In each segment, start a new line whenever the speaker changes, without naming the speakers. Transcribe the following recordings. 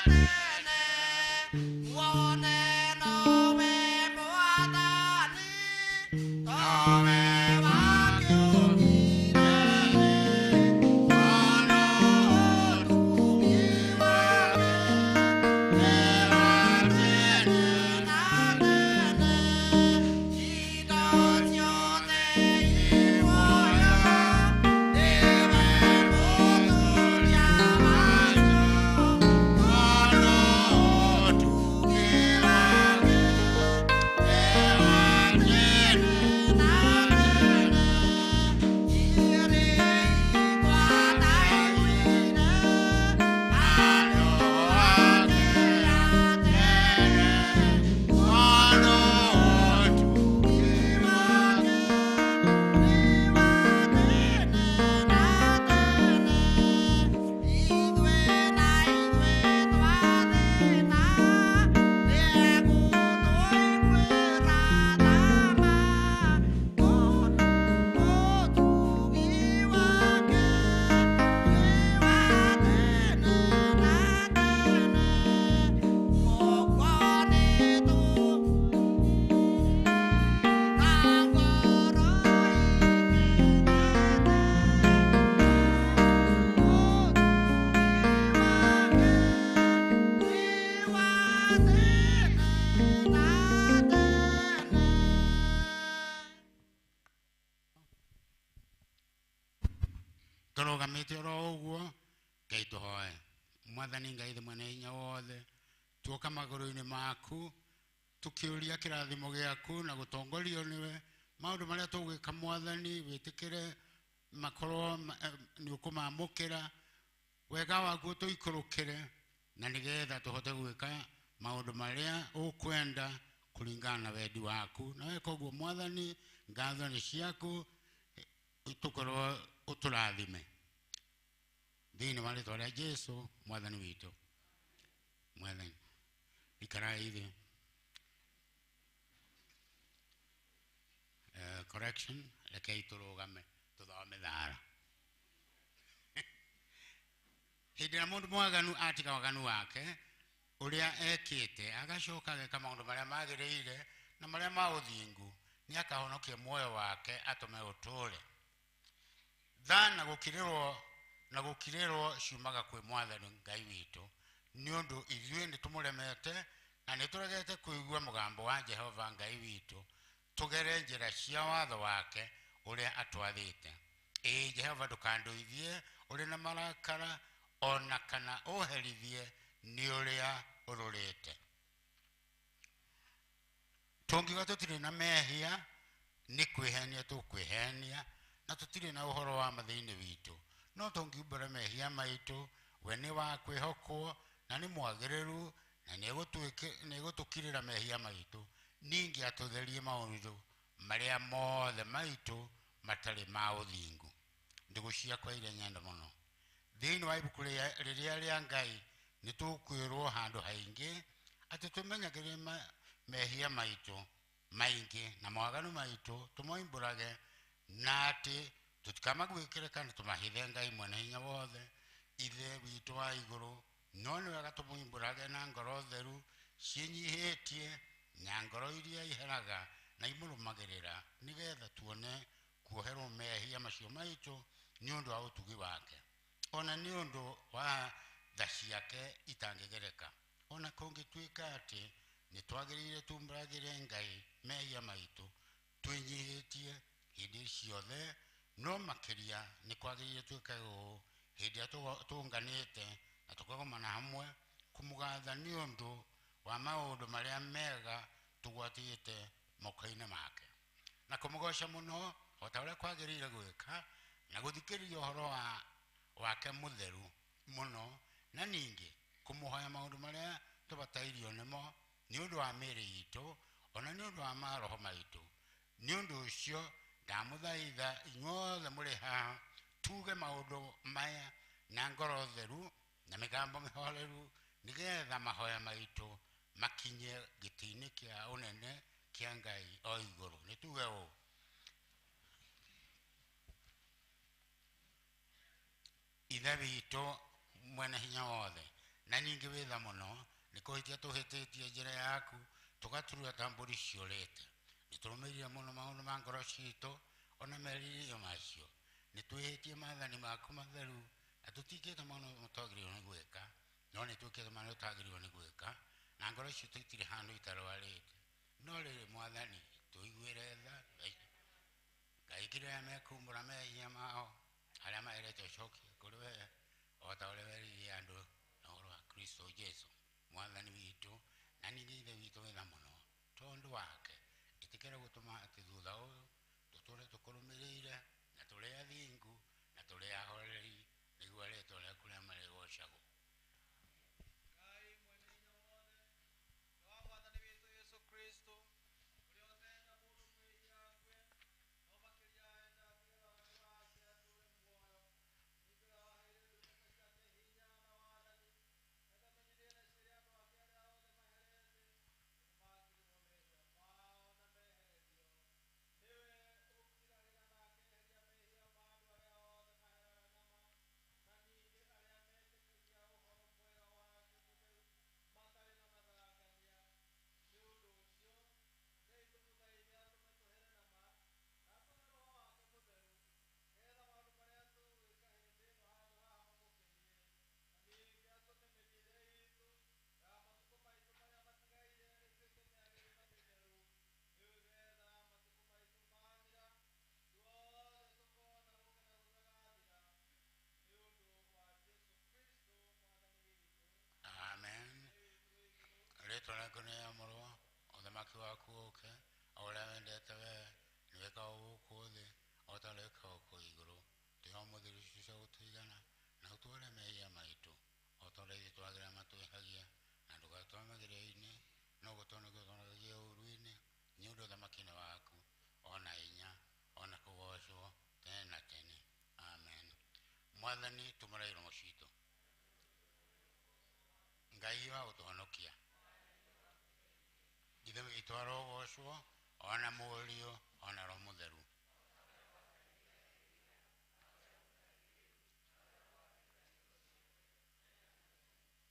Tene wone nowe Mwathani towe wakiũkire thĩ tondũ ũtugi wake nĩ wa tene na tene. Indo ciothe i muoyo nĩwe mũtũũria wacio tondũ ũtugi wake nĩ wa tene na tene.
Tũrũgamĩte oro ũguo Ngai tũhoe. Mwathani Ngai thĩ mwene hinya wothe, tuoka magũrũ-inĩ maku tũkĩũria kĩrathimo gĩaku na gũtongorio nĩwe maũndũ marĩa tũgwĩka. Mwathani, wĩtĩkĩre makorwo nĩ ũkũmamũkĩra wega waku ũtũikũrũkĩre na nĩgetha tũhote gwĩka maũndũ marĩa ũkwenda kũringana na wendi waku. Na weka ũguo Mwathani, ngatho nĩ ciaku, tũkorwo ũtũrathime thĩinĩ wa rĩtwa rĩa Jesu Mwathani witũ. Mwathani, ikarai thĩ. Correction, rekei tũrũgame tũthome thara. Hĩndĩ ĩrĩa mũndũ mwaganu atiga waganu wake ũrĩa ekĩte agacoka ageka maũndũ marĩa magĩrĩire na marĩa ma ũthingu, nĩ akahonokia muoyo wake atũme ũtũũre. Tha na gũkirĩrwo ciumaga kwĩ Mwathani Ngai witũ, nĩ ũndũ ithuĩ nĩ tũmũremete na nĩ tũregete kũigua mũgambo wa Jehova Ngai witũ tũgere njĩra cia watho wake ũrĩa atwathĩte. Ĩĩ Jehova, ndũkandũithie ũrĩ na marakara ona kana ũherithie nĩ ũrĩa ũrũrĩte. Tũngiuga tũtirĩ na mehia nĩ kwĩhenia tũkwĩhenia na tũtirĩ na ũhoro wa ma thĩinĩ witũ. No tũngiumbũra mehia maitũ, we nĩ wa kwĩhokwo na nĩ mwagĩrĩru na nĩegũtũkirĩra mehia maitũ, ningĩ atũtherie maũndũ marĩa mothe maitũ matarĩ ma ũthingu. Ndũgũ ciakwa iria nyenda mũno, thĩinĩ wa ibuku rĩrĩa rĩa Ngai nĩ tũkwĩrwo handũ haingĩ atĩ tũmenyagĩrĩre mehia maitũ maingĩ na mawaganu maitũ tũmoimbũrage, na atĩ tũtikamaguĩkĩre kana tũmahithe Ngai mwene hinya wothe Ithe witũ wa igũrũ. No nĩ wega tũmũimbũrage na ngoro theru ciĩnyihĩtie na ngoro iria iheraga na imũrũmagĩrĩra, nĩgetha tuone kuoherwo mehia macio maitũ nĩ ũndũ wa ũtugi wake ona nĩ ũndũ wa tha ciake itangĩgereka. Ona kũngĩtuĩka atĩ nĩ twagĩrĩire tumbũragĩre Ngai mehia maitũ twĩnyihĩtie hĩndĩ ciothe, no makĩria nĩ kwagĩrĩire twĩkage ũũ hĩndĩ ĩrĩa tũnganĩte na tũkagomana hamwe kũmũgatha nĩ ũndũ wa maũndũ marĩa mega tũgwatĩte moko-inĩ make, na kũmũgoca mũno o ta ũrĩa kwagĩrĩire gwĩka, na gũthikĩrĩria ũhoro wake mũtheru mũno, na ningĩ kũmũhoya maũndũ marĩa tũbatairio nĩmo nĩ ũndũ wa mĩĩrĩ itũ ona nĩ ũndũ wa maroho maitũ. Nĩ ũndũ ũcio ndamũthaitha inyuothe mũrĩ haha tuge maũndũ maya na ngoro theru na mĩgambo mĩhoreru, nĩgetha mahoya maitũ makinye gĩtĩ-inĩ kĩa ũnene kĩa Ngai o igũrũ. Nĩ tuge ũũ: Ithe witũ mwene hinya wothe, Na ningĩ wĩ tha mũno nĩ kũhĩtia tũhĩtĩtie njĩra yaku tũgaturura ta mbũri ciũrĩte. Nĩ tũrũmĩrĩire mũno maũndũ ma ngoro citũ ona merirĩrio macio. Nĩ twĩhĩtie maathani maku matheru na tũtikĩte maũndũ twagĩrĩirwo nĩ gwĩka, no nĩ twĩkĩte marĩa tũtagĩrĩirwo nĩ gwĩka, na ngoro citũ itirĩ handũ itarwarĩte. No rĩrĩ Mwathani, tũiguĩre tha. Ngai kĩrĩa arĩa mekumbũra mehia mao arĩa maherete ũcokie kũrĩ we o ta ũrĩa werĩire andũ na ũhoro wa Kristo Jesu Mwathani witũ. Na ningĩ Ithe witũ wĩ tha mũno, tondũ wake ĩtĩkĩra gũtũma atĩ thutha ũyũ tũtũre tũkũrũmĩrĩire na tũrĩ athingu na tũrĩ ahoreri, nĩguo rĩĩtwa rĩaku rĩa marĩgocagwo.
Ngai mwene hinya wothe, na wa Mwathani witũ Yesu Kristo, ũrĩa ũtenda mũndũ mwĩhia akue, no makĩria enda atĩ wake atũũre muoyo. Ningĩ ũrĩa waheire ndungata ciake hinya na wathani, nĩgetha amenyithie na ciĩre andũ ake arĩa othe maherete, nĩmakirĩrwo mehia mao na mehererio. Nĩwe ũkiragĩra na akeheria mehia ma andũ arĩa othe maheraga nama, na ningĩ arĩa metĩkagia ũhoro mwega wake mũtheru matarĩ na mathangania. Nĩ ũndũ ũcio, rekei tũmũthaithe atũme tũhere na ma, na atũhe Roho wake mũtheru, nĩgeetha maũndũ marĩa tũgwĩka hĩndĩ ĩno handũ haha mamũkenie, na ningĩ atũme mĩthiĩre iitũ ya matukũ maitũ marĩa matigaire ĩtuĩke mĩagĩrĩru na mĩtheru, nĩgeetha matukũ maitũ mathira ithuothe tũkoona gũkena gũtagathira, nĩ ũndũ wa Jesũ Kristo Mwathani witũ.
Amen. Rĩĩtwa rĩaku nĩrĩamũrwo, ũthamaki waku ũũke, o ũrĩa wendete we nĩ wĩkagwo gũkũ thĩ o ta ũrĩa wĩkagwo kũu igũrũ. Tũhe ũmũthĩ irio ciitũ cia gũtũigana, na ũtuohere mehia maitũ o ta ũrĩa ithuĩ twagĩrĩra matwĩhagia, na ndũgatũtware magerio-inĩ, no gũtũhonokia ũtũhonokagie ũũru-inĩ, nĩ ũndũ ũthamaki nĩ waku, ona hinya, ona kũgoocwo tene na tene. Amen. Mwathani, tumũra iromo citũ. Ngai wa gũtũhonokia, Ithe witũ arogocwo, ona Mũriũ, ona Roho Mũtheru.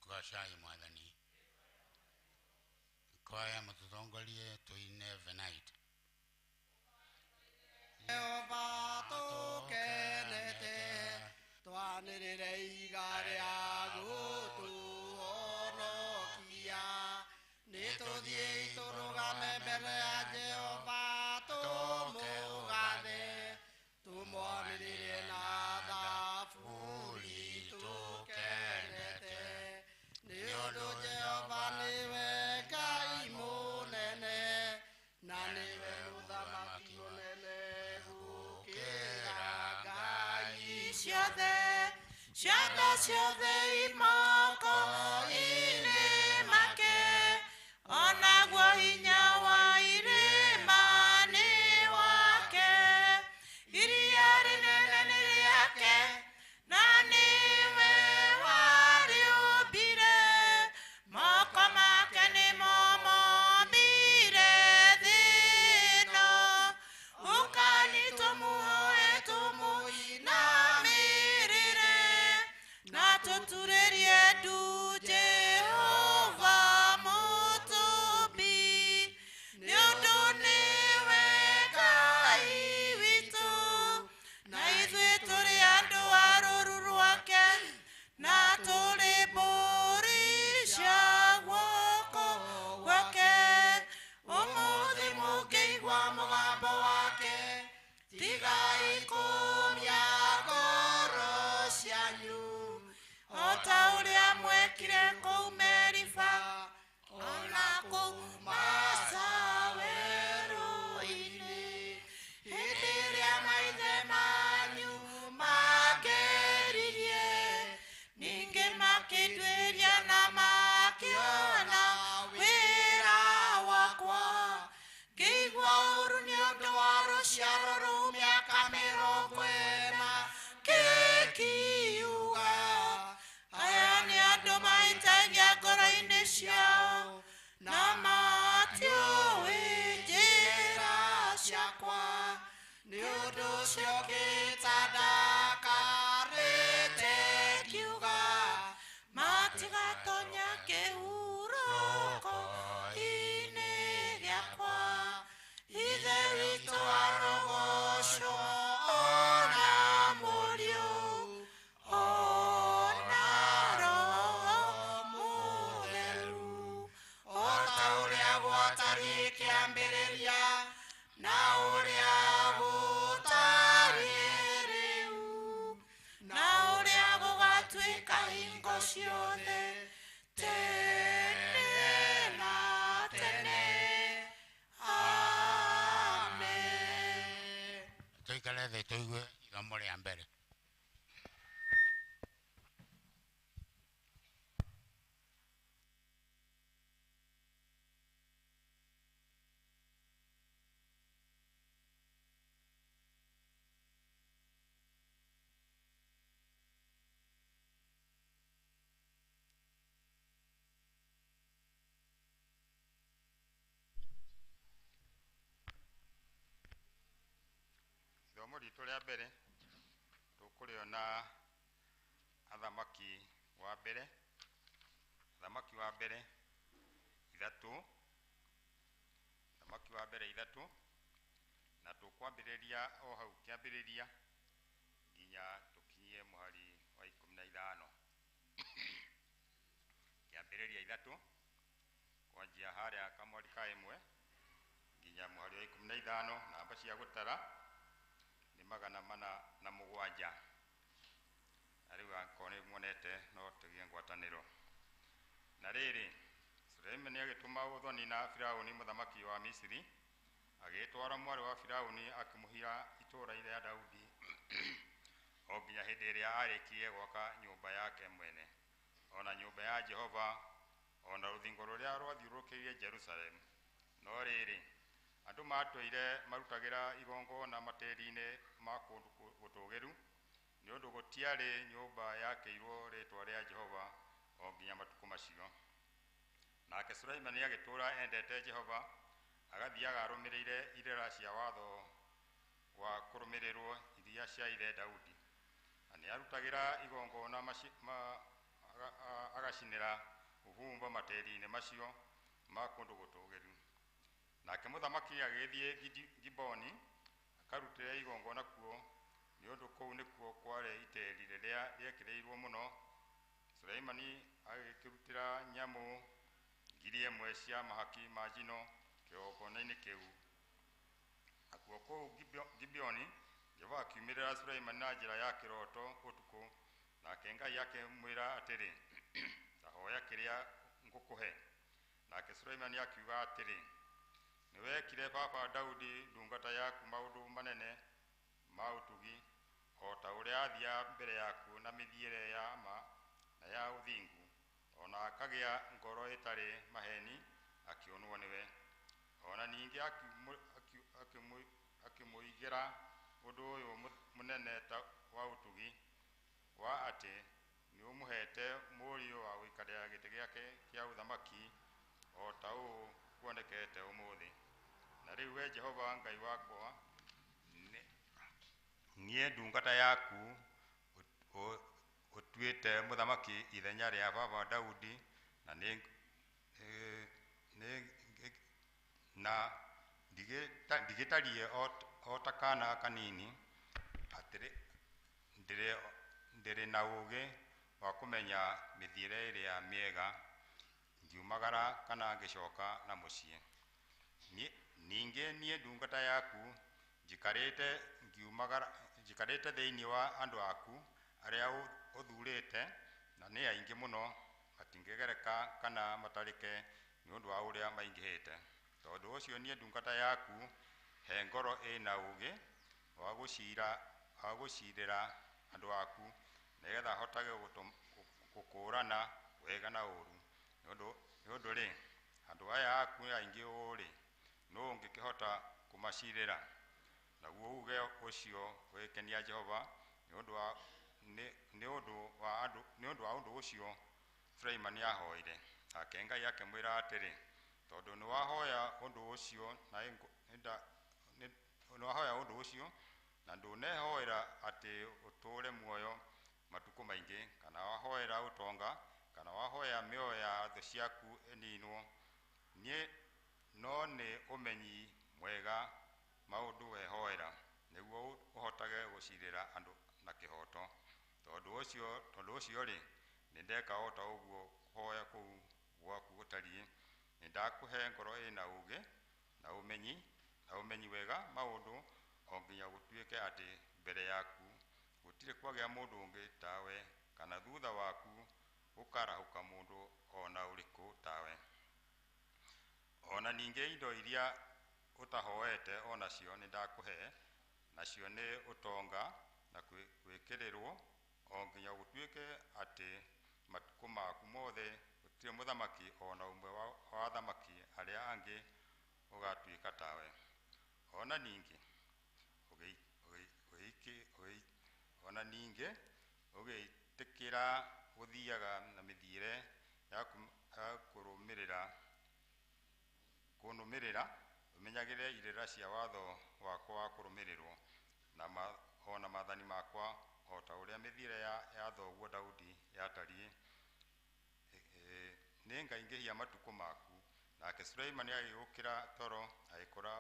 Gocai Mwathani. Kwaya mũtũtongorie tũine Venite.
Jehova tũkenete, twanĩrĩre iga rĩa gũtũhonokia. Nĩ tũthiĩi tũrũgame mbere ya Jehova tũmũgathe, tũmwanĩrĩre na thaburi tũkenete. Nĩ ũndũ Jehova nĩwe Ngai mũnene, na nĩwe mũthamaki mũnene gũkĩra ngai
ciothe. Ciana ciothe imoko-inĩ make, onaguo hinya wa irĩma nĩ wake. Iria rĩnene nĩ rĩake, na nĩwe warĩũmbire. Moko make nĩmo mombire thĩ ĩno. Ũkani tũmuoe tũmũinamĩrĩre, na tũturĩrie ndu Jehova mũtũmbi, nĩ ũndũ nĩwe Ngai witũ, na ithuĩ tũrĩ andũ a rũũru rwake, na tũrĩ mbũri cia guoko gwake. Ũmũthĩ mũngĩigua mũgambo wake, tigai kũmia ngoro cianyu o ta kĩambĩrĩria na ũrĩa gũtariĩ rĩu na ũrĩa gũgatuĩka hingo ciothe tene na tene. Amen.
Tũikare thĩ tũigue ithomo rĩa mbere.
Ithomo ritũ rĩa mbere tũkũrĩona Athamaki wa mbere, Athamaki wa mbere ithatũ, Athamaki wa mbere ithatũ, na tũkwambĩrĩria o hau kĩambĩrĩria nginya tũkinyie mũhari wa 15. Kĩambĩrĩria ithatũ kwanjia harĩa kamwari ka 1 nginya mũhari wa 15, namba cia gũtara nĩ 407. Na rĩu angĩkorwo nĩ muonete no tũgĩe ngwatanĩro. Na rĩrĩ, Suleimani agĩtũma ũthoni na Firaũni mũthamaki wa Misiri, agĩtwara mwarĩ wa Firaũni akĩmũhira itũũra rĩa Daudi o nginya hĩndĩ ĩrĩa aarĩkirie gwaka nyũmba yake mwene, o na nyũmba ya Jehova, o na rũthingo rũrĩa rwathiũrũrũkĩirie Jerusalemu. No rĩrĩ, andũ matũire marutagĩra igongona matĩri-inĩ ma kũndũ gũtũũgĩru, nĩ ũndũ gũtiarĩ nyũmba yakĩirwo rĩĩtwa rĩa Jehova o nginya matukũ macio. Nake Suleimani agĩtũũra endete Jehova, agathiaga arũmĩrĩire irĩra cia watho wa kũrũmĩrĩrwo iria cia ithe Daudi. Na nĩarutagĩra igongona agacinĩra ũbumba matĩri-inĩ macio ma kũndũ gũtũũgĩru. Nake mũthamaki agĩthiĩ Giboni akarutĩre igongona kuo, nĩ ũndũ kũu nĩkuo kwarĩ itĩri rĩrĩa rĩekĩrĩirwo mũno. Suleimani agĩkĩrutĩra nyamũ 1,000 cia mahaki ma njino kĩgongona-inĩ kĩu. Nakuo kũu Gibeoni Jehova akiumĩrĩra Suleimani na njĩra ya kĩroto ũtukũ, nake Ngai akĩmwĩra atĩrĩ, ta hoya kĩrĩa ngũkũhe. Nake Suleimani akiuga atĩrĩ, nĩwekire baba Daudi ndungata yaku maũndũ manene ma ũtugi, o ta ũrĩa athiaga mbere yaku na mĩthiĩre ya ma na ya ũthingu, o na akagĩa ngoro ĩtarĩ maheni akĩonwo nĩwe. O na ningĩ akĩmũigĩra ũndũ ũyũ mũnene ta wa ũtugi, wa atĩ nĩũmũhete mũriũ wa gũikarĩra gĩtĩ gĩake kĩa ũthamaki o ta ũũ kuonekete ũmũthĩ. Na rĩu we Jehova Ngai wakwa, niĩ ndungata yaku ũtuĩte mũthamaki ithenya rĩa baba Daudi, na na ndigĩtariĩ o ta kana kanini, atĩrĩ ndĩrĩ na ũũgĩ wa kũmenya mĩthiĩre ĩrĩa mĩega, ngiumagara kana ngĩcoka na mũciĩ. Ningĩ niĩ ndungata yaku njikarĩte ngiumagara, njikarĩte thĩinĩ wa andũ aku arĩa ũthurĩte, na nĩ aingĩ mũno, matingĩgereka kana matarĩke nĩ ũndũ wa ũrĩa maingĩhĩte. Tondũ ũcio niĩ ndungata yaku he ngoro ĩna ũũgĩ wa gũciirĩra andũ aku, nĩgetha hotage gũkũũrana wega na ũũru. Nĩ ũndũ-rĩ, andũ aya aku aingĩ ũũ-rĩ, nũũ ũngĩkĩhota kũmaciirĩra? Naguo uuge ũcio ũgĩkenia Jehova nĩ ũndũ wa ũndũ ũcio Suleimani aahoire. Nake Ngai akĩmwĩra atĩrĩ, tondũ nĩwahoya ũndũ ũcio na ndũnehoera atĩ ũtũũre muoyo matukũ maingĩ, kana wahoera ũtonga, kana wahoya mĩoyo ya thũ ciaku ĩninwo, niĩ no nĩ ũmenyi mwega maũndũ wehoera, nĩguo ũhotage gũciirĩra andũ na kĩhooto. Tondũ ũcio-rĩ, nĩndeka o ta ũguo kũhoya kũu gwaku gũtariĩ, nĩndakũhe ngoro ĩna ũũgĩ na ũmenyi na ũmenyi wega maũndũ, o nginya gũtuĩke atĩ mbere yaku gũtirĩ kwagĩa mũndũ ũngĩ tawe, kana thutha waku gũkarahũka mũndũ o na ũrĩkũ tawe. Ona ningĩ indo iria ũtahoete o nacio nĩndakũhe, nacio nĩ ũtonga na gwĩkĩrĩrwo, o nginya gũtuĩke atĩ matukũ maku mothe gũtirĩ mũthamaki o na ũmwe wa athamaki arĩa angĩ ũgatuĩka tawe. Ona ningĩ ona ningĩ ũgĩtĩkĩra gũthiaga na mĩthiĩre ya kũrũmĩrĩra kũnũmĩrĩra, ũmenyagĩrĩre irĩra cia watho wakwa wa kũrũmĩrĩrwo na ona maathani makwa, o ta ũrĩa mĩthiĩre ya thoguo Daudi yatariĩ. Nĩngaingĩhia matukũ maku. Nake Suleimani agĩũkĩra toro, agĩkora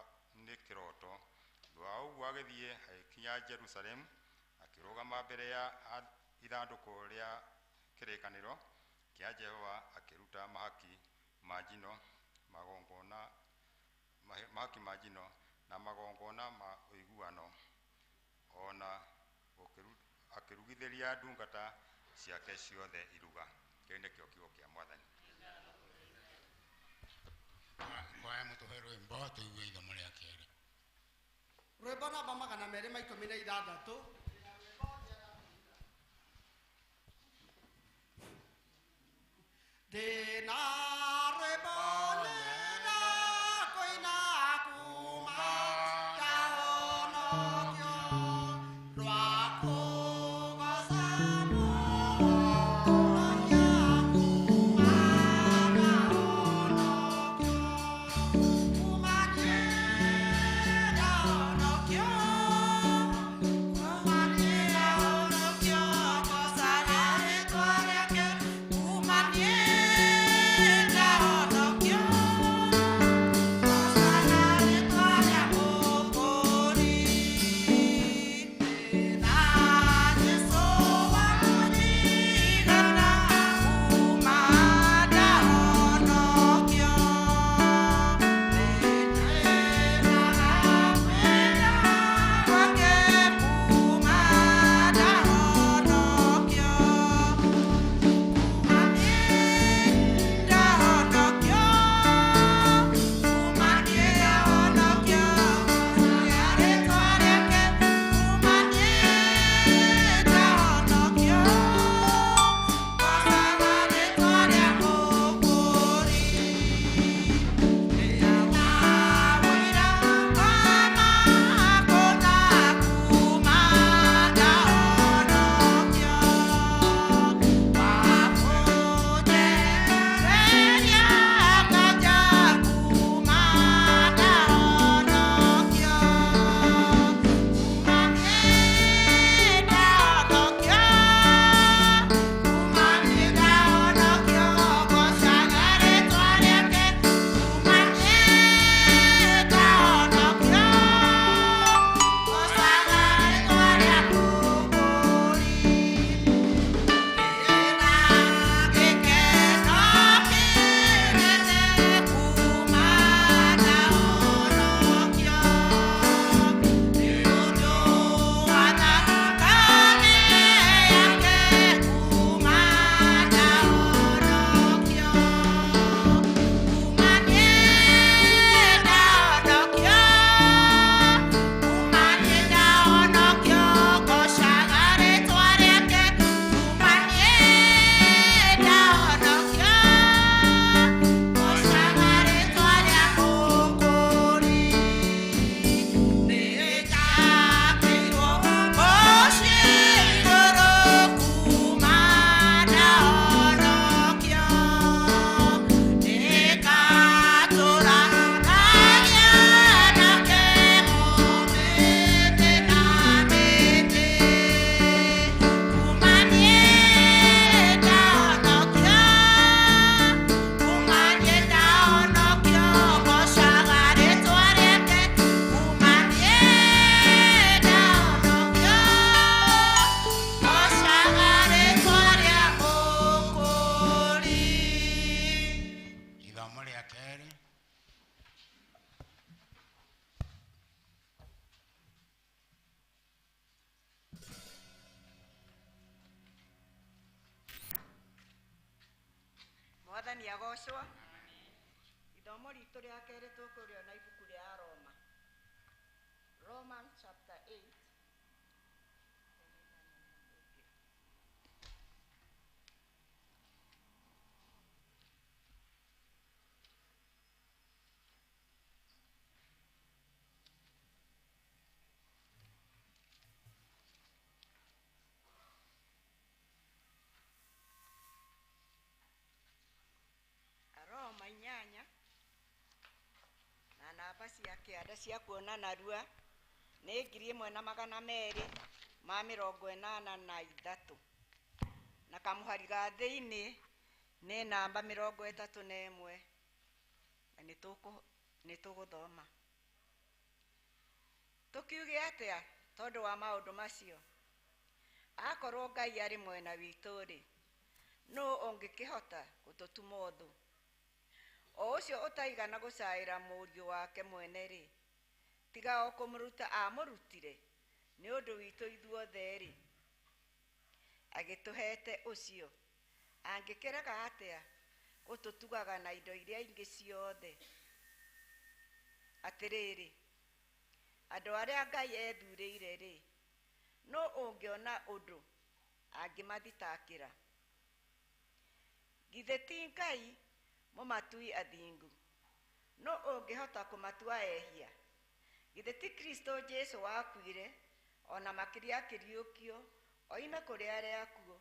nĩ kĩroto. Thutha wa ũguo agĩthiĩ agĩkinya Jerusalemu, akĩrũgama mbere ya ithandũkũ rĩa kĩrĩkanĩro kĩa Jehova, akĩruta mahaki ma njino, magongona mahaki ma njino na magongona ma ũiguano, ona akĩrugithĩria ndungata ciake ciothe iruga. Kĩu nĩkĩo kiugo kĩa Mwathani.
Kwaya mũtũhe rwĩmbo tũigue ithomo rĩa kerĩ.
Rwĩmbo namba 216. Ndĩna rwĩmbo nyenda kũina kuma ndahonokio, rwa kũgooca Mũhonokia kuma ndahonokio, kuma niĩ ndahonokio, kuma
Mwathani agocwo. Ithomo ritũ rĩa kerĩ tũkũrĩona ibuku rĩa Roma. Romans chapter 8. Roma 8 na namba cia kĩanda cia kuona narua nĩ 1283 na kamũhari ga thĩinĩ nĩ namba 31 na nĩ tũgũthoma. Tũkiuge atĩa tondũ wa maũndũ macio? Akorwo Ngai arĩ mwena witũ-rĩ, nũũ ũngĩkĩhota gũtũtuma ũthũ? O ũcio ũtaigana gũcaĩra mũriũ wake mwene-rĩ, tiga o kũmũruta amũrutire nĩ ũndũ witũ ithuothe-rĩ, agĩtũhete ũcio, angĩkĩrega atĩa gũtũtugaga na indo iria ingĩ ciothe? Atĩrĩrĩ, andũ arĩa Ngai ethurĩire-rĩ, nũũ ũngĩona ũndũ angĩmathitakĩra? Githĩ ti Ngai mũmatui athingu? Nũũ ũngĩhota kũmatua ehia? Githĩ ti Kristo Jesũ wakuire, ona makĩria akĩriũkio oime kũrĩ arĩa akuũ,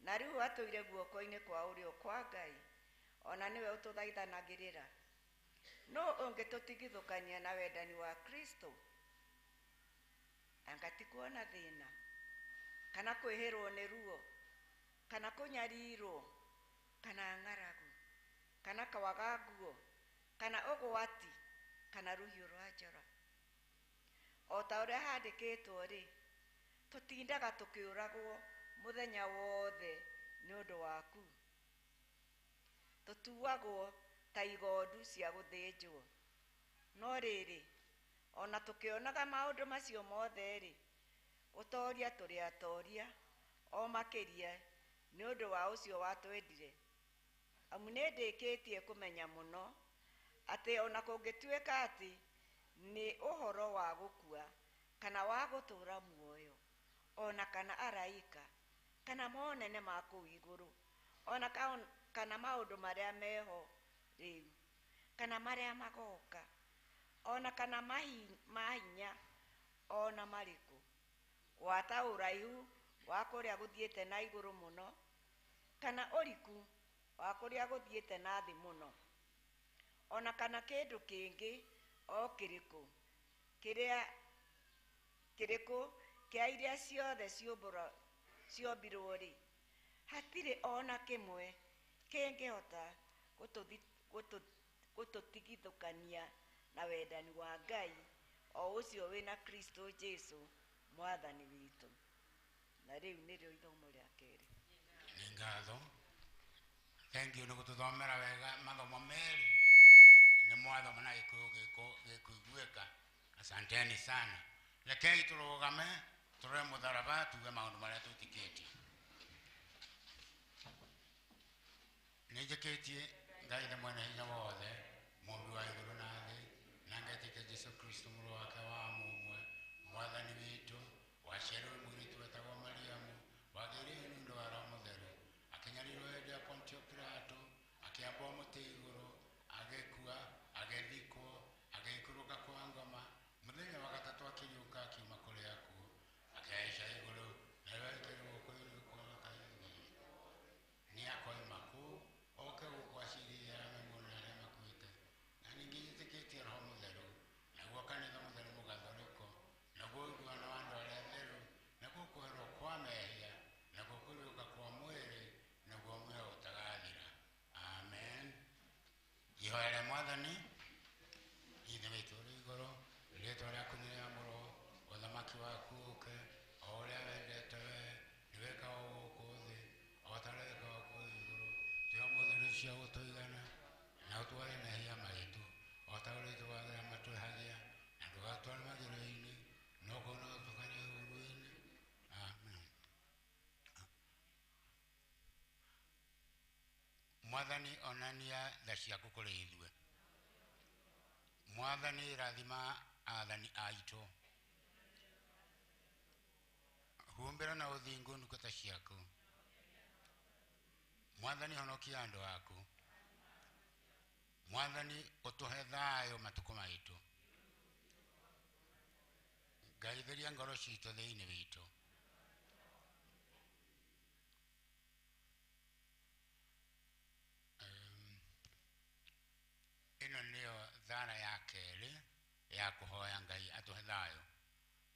na rĩu atũire guoko-inĩ kwa ũrĩo kwa Ngai, ona nĩwe ũtũthaithanagĩrĩra? Nũũ ũngĩtũtigithũkania na wendani wa Kristo? Anga ti kuona thĩna, kana kwĩhĩrwo nĩ ruo, kana kũnyarirwo, kana ng'aragu, kana kwaga nguo, kana ũgwati, kana rũhiũ rwa njora? O ta ũrĩa handĩkĩtwo-rĩ, tũtindaga tũkĩũragwo mũthenya wothe nĩ ũndũ waku, tũtuagwo ta igondu cia gũthĩnjwo. No rĩrĩ, ona tũkĩonaga maũndũ macio mothe-rĩ, gũtoria tũrĩ atoria o makĩria nĩ ũndũ wa ũcio watwendire. Amu nĩ ndĩkĩtie kũmenya mũno atĩ ona kũngĩtuĩka atĩ nĩ ũhoro wa gũkua kana wa gũtũũra muoyo, ona kana araika, kana monene ma kũu igũrũ, ona kana maũndũ marĩa meho rĩu, kana marĩa magoka, ona kana mahinya ona marĩkũ, gwata ũraihu wa kũrĩa gũthiĩte na igũrũ mũno, kana ũriku wa kũrĩa gũthiĩte na thĩ mũno, ona kana kĩndũ kĩngĩ o kĩrĩkũ kĩrĩa kĩrĩkũ kĩa iria ciothe ciombirwo-rĩ, hatirĩ ona kĩmwe kĩngĩhota gũtũtigithũkania na wendani wa Ngai o ũcio wĩna Kristo Jesũ Mwathani witũ. Na rĩu nĩrĩo ithomo rĩa kerĩ.
Nĩ ngatho. Thank you nĩ gũtũthomera wega mathomo merĩ. Nĩ mwathoma na Gĩkũyũ gĩkũiguĩka. Asanteni sana. Rekei tũrũgame tũrore mũtharaba tuge maũndũ marĩa twĩtĩkĩtie. Nĩ njĩkĩtie Ngai the mwene hinya wothe, mũmbi wa igũrũ na thĩ, na ngetĩkia Jesũ Kristo mũrũ wake wa mũmwe, Mwathani witũ, waciarirwo mũirĩtu wetagwo Mariamu, wagĩire nĩ ũndũ wa Roho Mũtheru, akĩnyarirwo hĩndĩ ya Pontio Pilato, akĩambwo mũtĩ igũrũ, agĩkua, agĩthikwo, agĩikũrũka kwa ngoma, mũthenya wa gatatũ akĩriũka akiuma kũrĩ akuũ, akĩhaica igũrũ, na rĩu aikare guoko-inĩ kwa Ngai. Nĩ akoima kũu oke gũkũ acirithie arĩa me muoyo na arĩa makuĩte. Na ningĩ njĩtĩkĩtie Roho Mũtheru, naguo kanitha mũtheru mũgathoreko, naguo ũiguano wa andũ arĩa atheru, naguo kũherwo kwa mehia, naguo kũriũka kwa mwĩrĩ, naguo muoyo ũtagathira. Amen. Ihoya rĩa Mwathani. Ithe witũ ũrĩ igũrũ, rĩĩtwa rĩaku nĩ rĩamũrwo, ũthamaki waku ũũke, o ũrĩa wendete we nĩ wĩkagwo gũkũ thĩ o ta ũrĩa wĩkagwo kũu igũrũ. Tũhe ũmũthĩ irio cia gũtũigana, na ũtware mehia maitũ o ta ũrĩa ithuĩ matwĩhagia, na ndũgatware magerio-inĩ, no kũhonokia ũũru-inĩ. Amen. Mwathani onania tha ciaku kũrĩ ithuĩ. Mwathani rathima athani aitũ. Humbĩra na ũthingu ndungata ciaku. Mwathani honokia andũ aku. Mwathani ũtũhe thayũ matukũ maitũ. Ngai theria ngoro citũ thĩinĩ witũ. Ĩno nĩyo thara ya kerĩ ya kũhoya Ngai atũhe thayũ.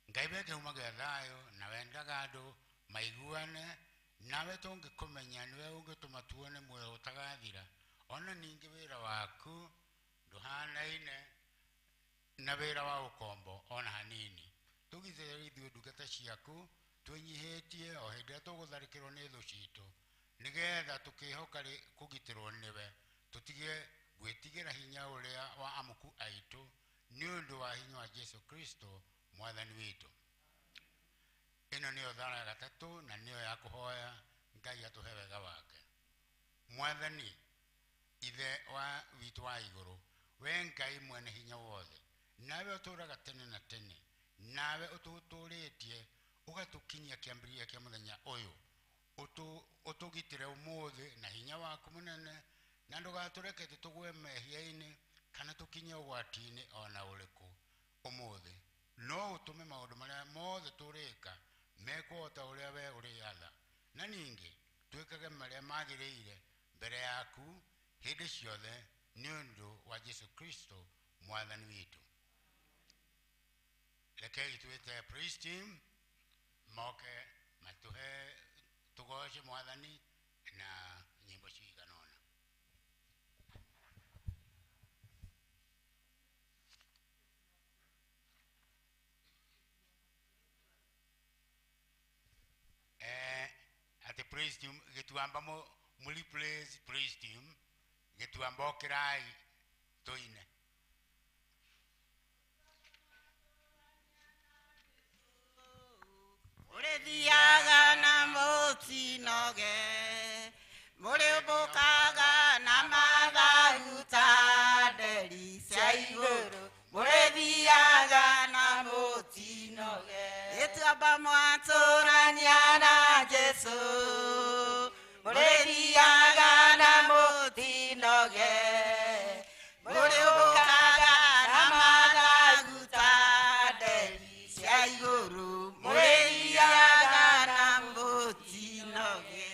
Ngai we kĩhumo gĩa thayũ na wendaga andũ maiguane, nawe tũngĩkũmenya nĩwe ũngĩtũma tuone muoyo ũtagathira. Ona ningĩ wĩra waku ndũhanaine na wĩra wa ũkombo ona hanini. Tũgitĩre ithuĩ ndungata ciaku twĩnyihĩtie o hĩndĩ ĩrĩa tũgũtharĩkĩrwo nĩ thũ citũ, nĩgetha tũkĩhoka kũgitĩrwo nĩwe, tũtige gwĩtigĩra hinya ũrĩa wa amuku aitũ nĩ ũndũ wa hinya wa Jesu Kristo mwathani witũ. Ĩno nĩyo thara ya gatatũ na nĩyo ya kũhoya Ngai atũhe wega wake. Mwathani ithe wa witũ wa igũrũ, we Ngai mwene hinya wothe, nawe ũtũũraga tene na tene, nawe ũtũtũũrĩtie ũgatũkinyia kĩambĩrĩria kĩa mũthenya ũyũ. Ũtũgitĩre ũmũthĩ na hinya waku mũnene, na ndũgatũreke tũgwe mehia-inĩ kana tũkinye ũgwati-inĩ ona ũrĩkũ ũmũthĩ. No ũtũme maũndũ marĩa mothe tũrĩka mekwo o ta ũrĩa we ũrĩatha, na ningĩ twĩkage marĩa magĩrĩire mbere yaku hĩndĩ ciothe nĩ ũndũ wa Jesu Kristo mwathani witũ. Rekei twĩte praise team moke matũhe tũgoce mwathani na nyĩmbo cigana ũna. Ati praise team gĩtuamba mũli praise praise team gĩtuamba ũkĩrai tũine.
Mũrĩthiaga na mũtinoge, mũrĩũmbũkaga na mathagu ta nderi cia igũrũ. Mũrĩthiaga na mũtinoge, gĩtuamba mwatũrania na Jesũ. Mũrĩthiaga na mũtinoge, mũrĩũmbũkaga na mathagu ta nderi cia igũrũ. Mũrĩthiaga na mũtinoge.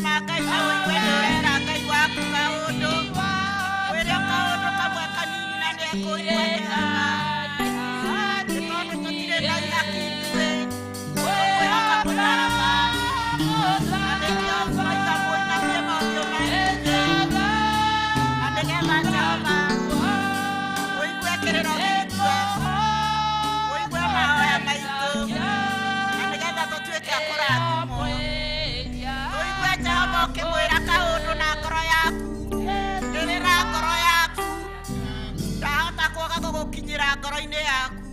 ma Ngai na ũigue nĩ ũrera Ngai waku kaũndũ. Wĩre kaũndũ kamwe kanini na nĩ ekũigua Jehova. Nĩ tondũ tũtirĩ na ihaki ithuĩ, tũkwĩhoka mũtharaba. Na nĩkĩo tũroiga mũinamie mothiũ manyu thĩ, na nĩgetha Jehova ũigue kĩrĩro gitũ, ũigue mahoya maitũ, na nĩgetha tũtuĩke a kũrathimwo. Tũigue Jehova ũkĩmwĩra kaũndũ na ngoro yaku, rĩrĩra ngoro yaku, ndahota kwaga gũgũkinyĩra ngoro-inĩ yaku.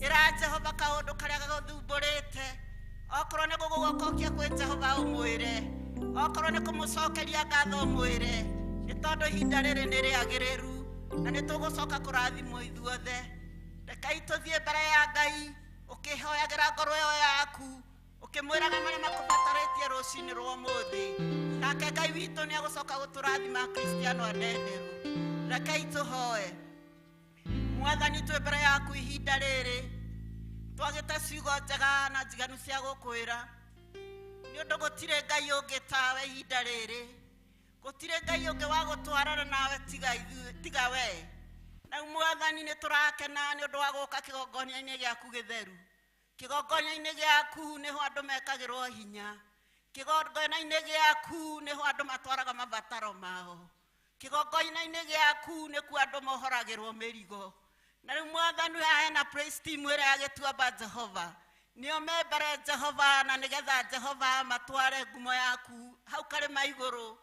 Ĩra Jehova kaũndũ karĩa gagũthumbũrĩte, okorwo nĩ gũgũgokokia kwĩ Jehova ũmwĩre, okorwo nĩ kũmũcokeria ngatho ũmwĩre, nĩ tondũ ihinda rĩrĩ nĩ rĩagĩrĩru na nĩ tũgũcoka kũrathimwo ithuothe. Rekei tũthiĩ mbere ya Ngai ũkĩhoyagĩra ngoro ĩyo yaku, ũkĩmwĩraga marĩa makũbatarĩtie rũcinĩ rwa ũmũthĩ. Nake Ngai witũ nĩ egũcoka gũtũrathima Akristiano a Ndenderu. Rekei tũhoe. Mwathani, twĩ mbere yaku ihinda rĩrĩ, twagĩte ciugo njega na njiganu cia gũkwĩra, nĩ ũndũ gũtirĩ Ngai ũngĩ tawe ihinda rĩrĩ, gũtirĩ Ngai ũngĩ wa gũtwarana nawe tiga we. Na Mwathani, nĩ tũrakena nĩ ũndũ wa gũka kĩgongona-inĩ gĩaku gĩtheru. Kĩgongona-inĩ gĩaku nĩho andũ mekagĩrwo hinya, kĩgongona-inĩ gĩaku nĩho andũ matwaraga mabataro mao, kĩgongona-inĩ gĩaku nĩkuo andũ mohoragĩrwo mĩrigo. Na rĩu Mwathani, haha hena praise team ĩrĩa ya Gĩtuamba Jehova, nĩo me mbere Jehova, na nĩgetha Jehova matware ngumo yaku hau karĩma igũrũ,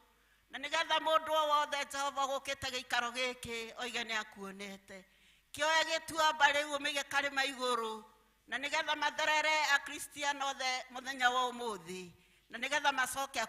na nĩgetha mũndũ o wothe Jehova ũgũkĩte gĩikaro gĩkĩ oige nĩ akuonete. Kĩoe Gĩtuamba rĩu ũmĩige karĩma igũrũ, na nĩgetha matherere Akristiano othe mũthenya wa ũmũthĩ, na nĩgetha macoke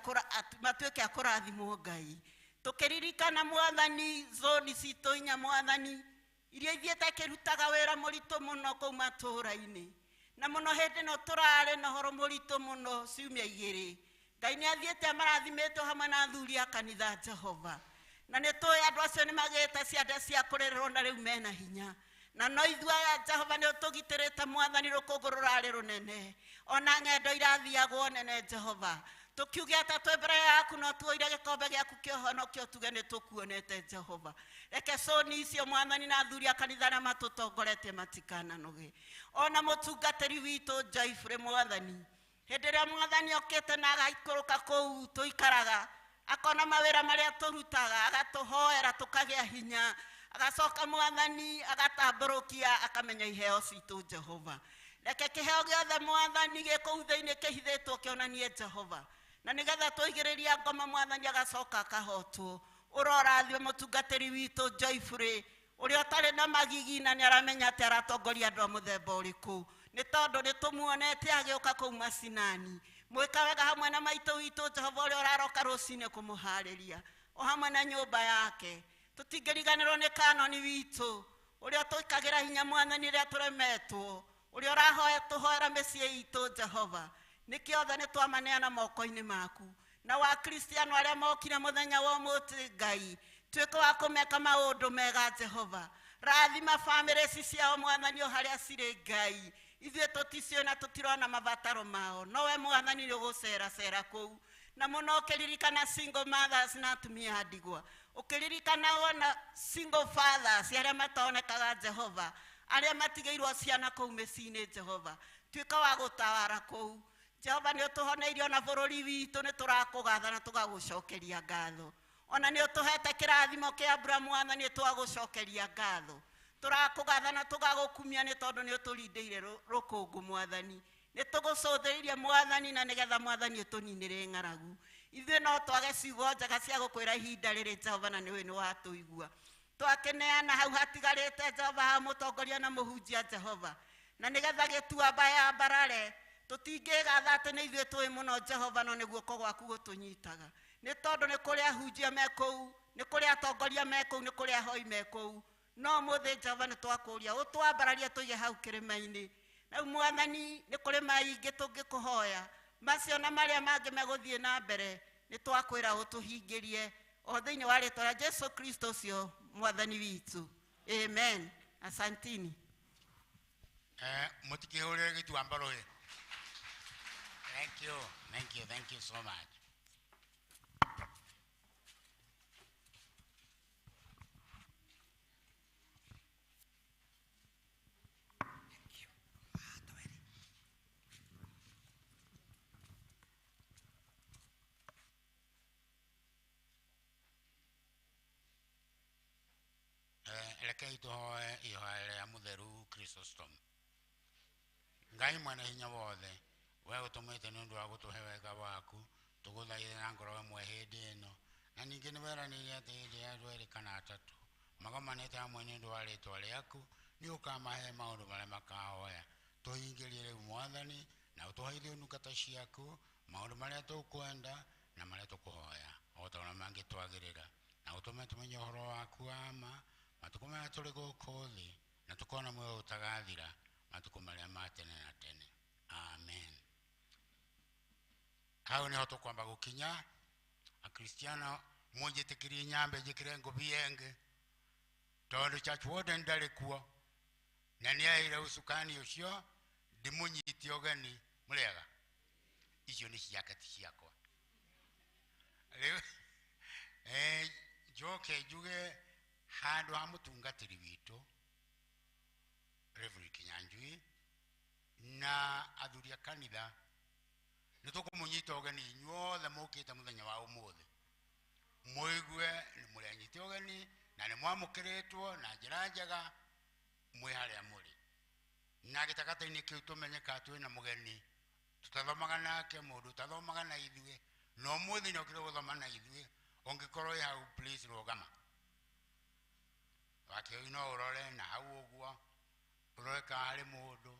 matuĩke a kũrathimwo Ngai. Tũkĩririkana Mwathani zoni citũ inya Mwathani, iria ithiĩte ikĩrutaga wĩra mũritũ mũno kũu matũũra-inĩ, na mũno hĩndĩ ĩno tũrarĩ na ũhoro mũritũ mũno ciumia igĩrĩ. Ngai nĩ athiĩte amarathimĩtwo hamwe na athuri a kanitha Jehova, na nĩ tũĩ andũ acio nĩ magĩte ciande cia kũrĩrĩrwo na rĩu mena hinya. Na no ithuĩ aya Jehova nĩ ũtũgitĩrĩte Mwathani, rũkũngũ rũrarĩ rũnene, ona ng'endo irathiagwo nene Jehova. Tũkiuge atĩ twĩ mbere yaku no tuoire gĩkombe gĩaku kĩa ũhonokio tuge nĩ tũkuonete Jehova. Reke cũni icio Mwathani na athuri a kanitha arĩa matũtongoretie matikananoge. Ona mũtungatĩri witũ Joyfrey Mwathani, hĩndĩ ĩrĩa Mwathani okĩte na agaikũrũka kũu tũikaraga, akona mawĩra marĩa tũrutaga, agatũhoera tũkagĩa hinya, agacoka Mwathani agatambũrũkia akamenya iheo citũ Jehova. Reke kĩheo gĩothe Mwathani gĩ kũu thĩinĩ kĩhithĩtwo kĩonanie Jehova, na nĩgetha tũigĩrĩria ngoma Mwathani agacoka akahotwo. Ũrorathime mũtungatĩri witũ Joyfrey, ũrĩa ũtarĩ na magigi na nĩ aramenya atĩ aratongoria andũ a mũthemba ũrĩkũ, nĩ tondũ nĩ tũmuonete agĩũka kũu macinani. Mwĩka wega hamwe na maitũ witũ Jehova ũrĩa ũraroka rũcinĩ kũmũharĩria, o hamwe na nyũmba yake. Tũtingĩriganĩrwo nĩ kanoni witũ ũrĩa tũikagĩra hinya Mwathani rĩrĩa tũremetwo, ũrĩa ũrahoya tũhoera mĩciĩ itũ Jehova. Nĩkĩo othe nĩ twamaneana moko-inĩ maku. Na Wakristiano arĩa mokire mũthenya wa ũmũthĩ Ngai, tuĩke wa kũmeka maũndũ mega Jehova. Rathima bamĩrĩ ici ciao Mwathani o harĩa cirĩ Ngai. Ithuĩ tũticio na tũtirona mabataro mao, no we Mwathani nĩ ũgũceracera kũu. Na mũno ũkĩririkana single mothers na atumia a ndigwa, ũkĩririkana ona single fathers arĩa matonekaga Jehova, arĩa matigĩirwo ciana kũu mĩciĩ-inĩ Jehova. Tuĩka wa gũtawara kũu Jehova. Nĩ ũtũhoneirie ona bũrũri witũ, nĩ tũrakũgatha na tũgagũcokeria ngatho. Ona nĩ ũtũhete kĩrathimo kĩa mbura Mwathani, nĩ twagũcokeria ngatho. Tũrakũgatha na tũgagũkumia nĩ tondũ nĩ ũtũrindĩire rũkũngũ Mwathani. Nĩ tũgũcũthĩrĩirie Mwathani, na nĩgetha Mwathani ũtũninĩre ng'aragu. Ithuĩ no twage ciugo njega cia gũkwĩra ihinda rĩrĩ Jehova, na nĩũĩ nĩ watũigua. Twakĩneana hau hatigarĩte Jehova, ha mũtongoria na mũhunjia Jehova, na nĩgetha Gĩtuamba ya mbarare tũtingĩgatha atĩ nĩ ithuĩ tũĩ mũno Jehova, no nĩ guoko gwaku gũtũnyitaga, nĩ tondũ nĩ kũrĩ ahunjia me kũu, nĩ kũrĩ atongoria me kũu, nĩ kũrĩ ahoi me kũu. No ũmũthĩ Jehova nĩ twakũria ũtwambararie tũige hau kĩrĩma-inĩ. Rĩu Mwathani nĩ kũrĩ maingĩ tũngĩkũhoya, macio na marĩa mangĩ megũthiĩ na mbere, nĩ twakwĩra ũtũhingĩrie o thĩinĩ wa rĩtwa rĩa Jesu Kristo ũcio Mwathani witũ. Amen. Asantini.
Mũtikĩhũrĩre Gĩtuamba rũhĩ. Thank you, thank you, thank you so much. Rekei tũhoe ihoya rĩa mũtheru Chrysostom. Ngai mwene hinya wothe, we ũtũmĩte nĩ ũndũ wa gũtũhe wega waku, tũgũthaithe na ngoro ĩmwe hĩndĩ ĩno, na ningĩ nĩ weranĩire atĩ hĩndĩ ya andũ erĩ kana atatũ magomanĩte hamwe nĩ ũndũ wa rĩtwa rĩaku, nĩ ũkamahe maũndũ marĩa makahoya. Tũhingĩrie rĩu Mwathani, na ũtũhe ithuĩ ndungata ciaku maũndũ marĩa tũkwenda na marĩa tũkũhoya, o ta ũrĩa mangĩtwagĩrĩra, na ũtũme tũmenye ũhoro waku wa ma matukũ marĩa tũrĩ gũkũ thĩ, na tũkona muoyo ũtagathira matukũ marĩa ma tene na tene. Amen. Hau niho tũkwamba gũkinya. Akristiano mũnjĩtĩkĩrie nyambe njĩkĩre ngũbia ĩngĩ, tondũ church warden ndarĩ kuo na nĩaheire ũcukani ũcio ndĩmũnyite ũgeni. Mũrĩega, icio nĩ ciake ti ciakwa. Rĩu njoke njuge handũ ha mũtungatĩri witũ Reverend Kinyanjui na athuri a kanitha, nĩ tũkũmũnyita ũgeni inyuothe mũkĩte mũthenya wa ũmũthĩ, mũigue nĩ mũrĩanyite ũgeni na nĩ mwamũkĩrĩtwo na njĩra njega mwĩ harĩa mũrĩ. Na gĩtagata-inĩ kĩu tũmenye kana twĩna mũgeni tũtathomaga nake, mũndũ ũtathomaga na ithuĩ, na ũmũthĩ nĩ okire gũthoma na ithuĩ. Ũngĩkorwo wĩ hau, please rũgama. Wakĩoi no ũrore na hau ũguo, ũrore kana harĩ mũndũ.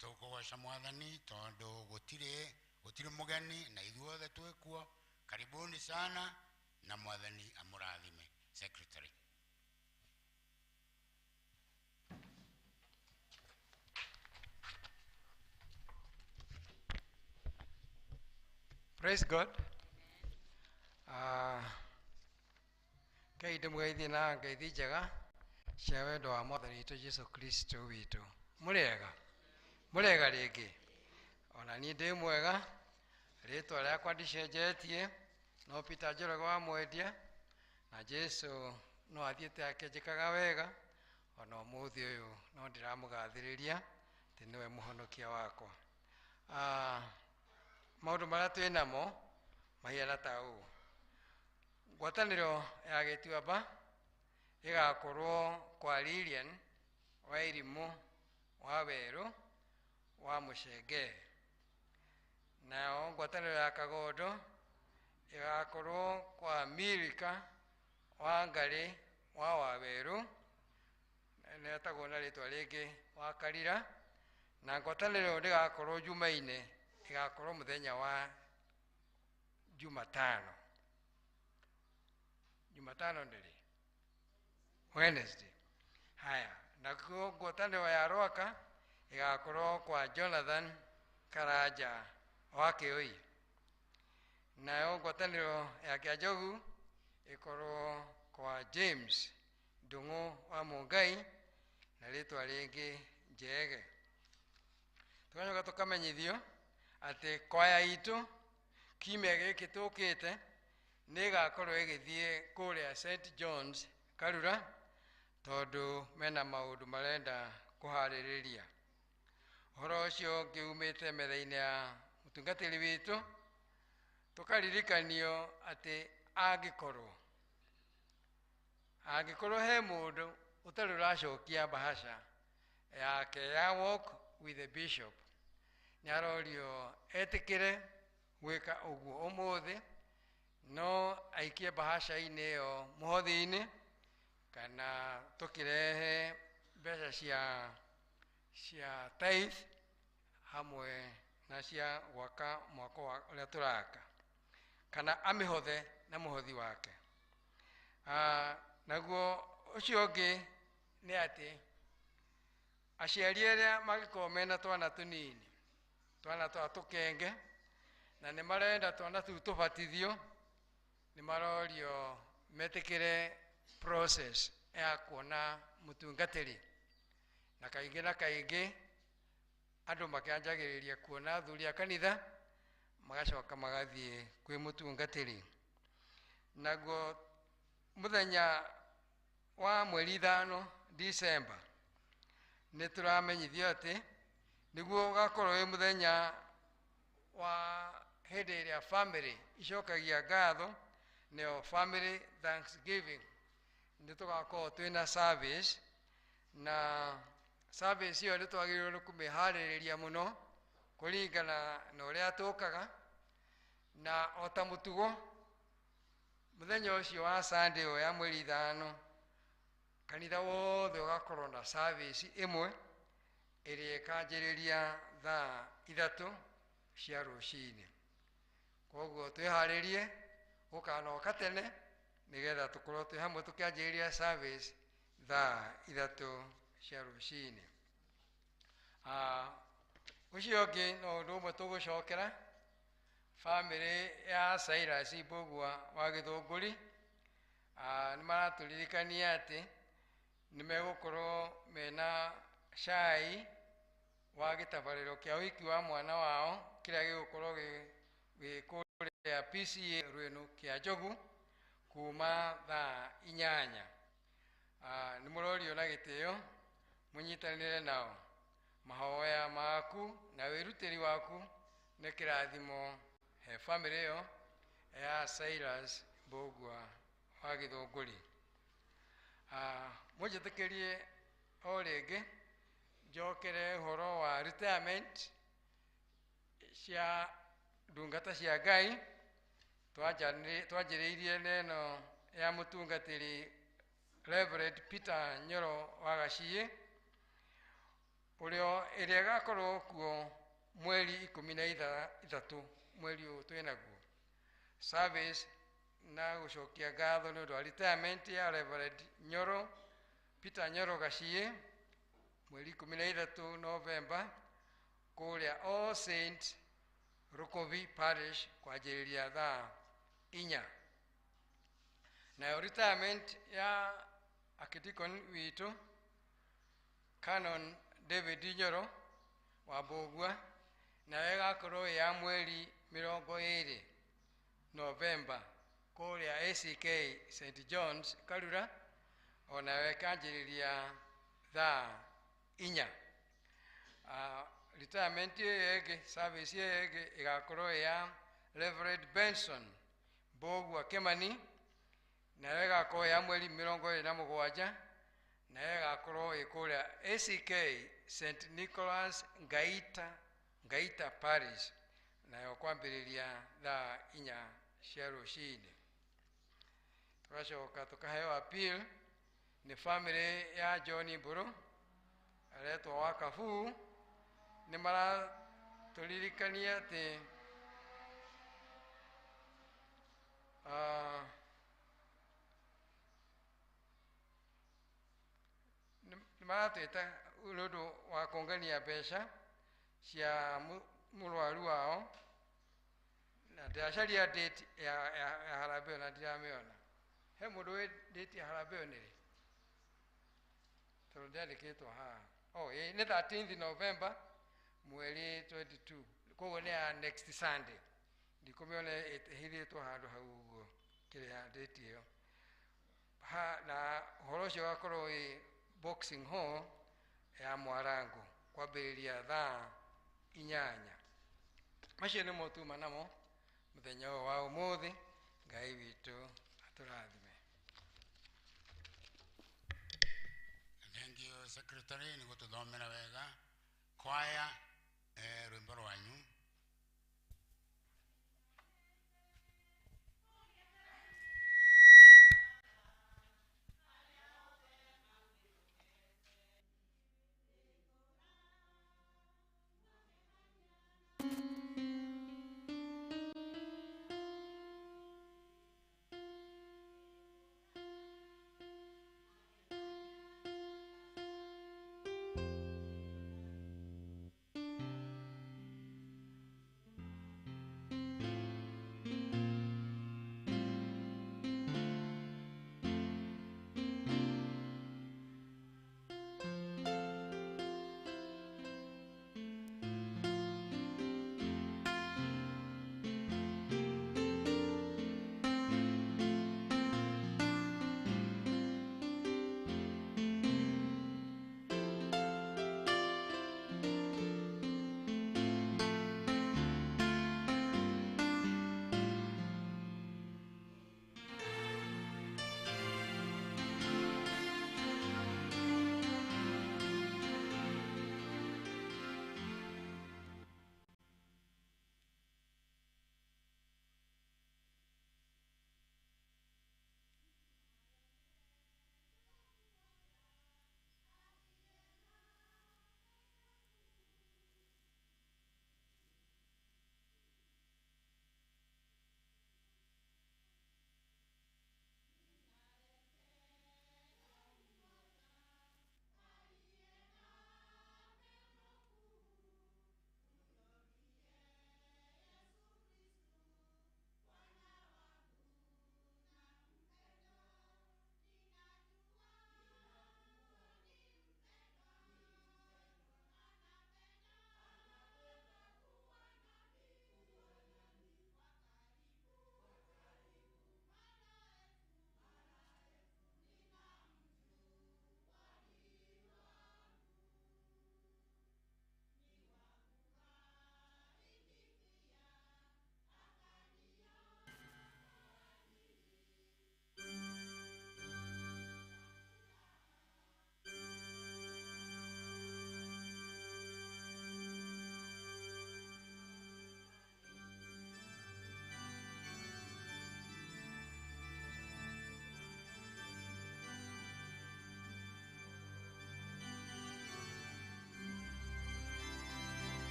Tũkũgoca Mwathani tondũ gũtirĩ mũgeni na ithuothe twĩkuo. Karibuni sana na Mwathani amũrathime. Secretary.
Praise God. Ngai ndĩmũgeithie na ngeithi njega cia wendo wa Mwathani witũ Jesu Kristo witũ. Mũrĩega? Mũrĩega rĩngĩ? Ona niĩ ndĩ mwega. Rĩtwa rĩakwa ndicenjetie, no Peter Njoroge wa Mwendia, na Jesu no athiĩte akĩnjĩkaga wega ona ũmũthĩ ũyũ no ndĩramũgathĩrĩria atĩ nĩwe mũhonokia wakwa. Maũndũ marĩa twĩ namo mahiana ta ũũ. Ngwatanĩro ya Gĩtuamba ĩgakorwo kwa Lilian wa Irimũ wa Werũ wa Mũcenge. Nayo ngwatanĩro ya Kagondo ĩgakorwo kwa Milika wa Ngarĩ wa Wawerũ, nĩetagwo na rĩtwa rĩngĩ wa Karira. Na ngwatanĩro ndĩgakorwo Jumaine, ĩgakorwo mũthenya wa Jumatano. Jumatano ndĩrĩ? Wednesday. Haya, nakuo ngwatanĩro ya Rwaka ĩgakorwo kwa Jonathan Karanja wa Kĩũi. Nayo ngwatanĩro ya Kĩanjogu ĩkorwo kwa James Ndung'u wa Mũngai na rĩtwa rĩngĩ Njege. Tũgacoka tũkamenyithio atĩ kwaya itũ kiumia gĩkĩ tũkĩte nĩ ĩgakorwo ĩgĩthiĩ kũrĩa St John's Karura, tondũ mena maũndũ marenda kũharĩrĩria. Ũhoro ũcio ũngĩ umĩte metha-inĩ ya mũtungatĩri witũ, tũkaririkanio atĩ angĩkorwo he mũndũ ũtarĩ ũracokia bahasha yake ya walk with the bishop, nĩ arorio etĩkĩre gwĩka ũguo ũmũthĩ, no aikie bahasha-inĩ ĩyo mũhothi-inĩ, kana tũkĩrehe mbeca cia tithe hamwe na cia gwaka mwako wa ũrĩa tũraka, kana amĩhothe na mũhothi wake. Naguo ũcio ũngĩ nĩ atĩ aciari arĩa mangĩkorwo mena twana tũnini, twana twa tũkenge, na nĩ marenda twana tũu tũbatithio, nĩ marorio metĩkĩre process ya kuona mũtungatĩri. Na kaingĩ na kaingĩ andũ makĩanjagĩrĩria kuona athuri a kanitha, magacoka magathiĩ kwĩ mũtungatĩri. Naguo mũthenya wa mweri 5 December nĩ tũramenyithio atĩ nĩguo ũgakorwo wĩ mũthenya wa hĩndĩ ĩrĩa family icokagia ngatho, nĩyo family thanksgiving. Nĩ tũgakorwo twĩna service, na service ĩyo nĩ twagĩrĩirwo nĩ kũmĩharĩrĩria mũno kũringana na ũrĩa tũkaga, na o ta mũtugo mũthenya ũcio wa Sunday ũyũ ya mweri 5 kanitha wothe ũgakorwo na service ĩmwe ĩrĩa ĩkanjĩrĩria thaa 3 cia rũcinĩ. Koguo twĩharĩrie gũkanoka tene nĩgetha tũkorwo twĩ hamwe tũkĩanjĩrĩria service thaa 3 cia rũcinĩ. Ũcio ũngĩ no ũndũ ũmwe tũgũcokera family ya Cyrus Mbũgua wa Gĩthũngũri. Nĩ maratũririkania atĩ nĩ megũkorwo mena cai wa gĩtabarĩro kĩa ũhiki wa mwana wao kĩrĩa gĩgũkorwo gĩ kũrĩa PCA Rwĩnũ kĩa Njogu kuma thaa 8. Nĩ mũrorio na gĩtĩo mũnyitanĩre nao. Mahoya maku na wĩrutĩri waku nĩ kĩrathimo he family ĩyo ya Cyrus Mbũgua wa Gĩthũngũri. Mũnjĩtĩkĩrie o rĩngĩ njokere ũhoro wa retirement cia ndungata cia Ngai. Twanjĩrĩirie neno ya mũtungatĩri Reverend Peter Nyoro wa Gaciĩ, ũrĩa ĩrĩa ĩgakorwo kuo mweri 13 mweri ũyũ twĩnaguo. Service na gũcokia ngatho nĩ ũndũ wa retirement ya Reverend Nyoro Peter Nyoro Gaciĩ mweri 13 November kũrĩa All Saints Rukovi Parish kwanjĩrĩria thaa 4. Nayo retirement ya Archdeacon witũ Canon David Nyoro wa Mbũgua nayo ĩgakorwo ĩ ya mweri 20 November kũrĩa ACK St John's Karura, onayo ĩkanjĩrĩria thaa 4. Retirement ĩyo ĩngĩ, service ĩyo ĩngĩ ĩgakorwo ĩ ya Reverend Benson Mbũgua Kĩmani, nayo ĩgakorwo ya mweri 27, nayo ĩgakorwo ĩ kũrĩa ACK St Nicholas Ngaita Parish, nayo kwambĩrĩria thaa 4 cia rũcinĩ. Tũgacoka tũkaheo appeal nĩ family ya John Mbũrũ aretwo wa Kabuu. Nĩ maratũririkania atĩ nĩ maratwĩta nĩ ũndũ wa kũngania mbeca cia mũrwaru wao, na ndĩracaria date ya harambee na ndiramĩona. He mũndũ wĩ date ya harambee nĩ rĩ? Tondũ ndĩandĩkĩtwo haha. Oh, nĩ 13th November mweri 22, koguo nĩ ya next Sunday. Ndikũmĩona ĩhithĩtwo handũ hau ũguo kĩrĩa date ĩyo. Na ũhoro ũcio ũgakorwo wĩ boxing hall ya Mwarango kwambĩrĩria thaa 8. Macio nĩmo tuma namo mũthenya ũyũ wa ũmũthĩ. Ngai witũ atũrathime.
Thank you secretary nĩ gũtũthomera wega. Kwaya rwĩmbo rwanyu.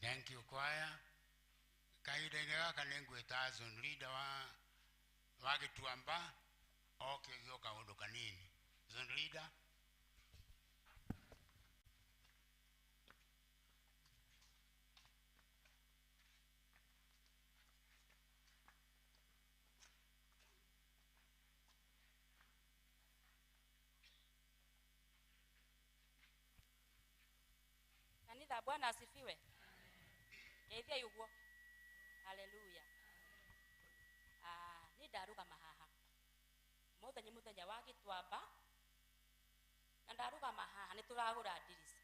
Thank you choir. Kahinda-inĩ gaka nĩ ngwĩta zone leader wa Gĩtuamba oke gĩo kaũndũ kanini. Zone leader.
Kanitha, Bwana asifiwe. Geithia uguo. Haleluya. Ni ndarugama haha. Muthenya muthenya wa Gĩtuamba na ndarugama haha nĩ tũragũra ndirica.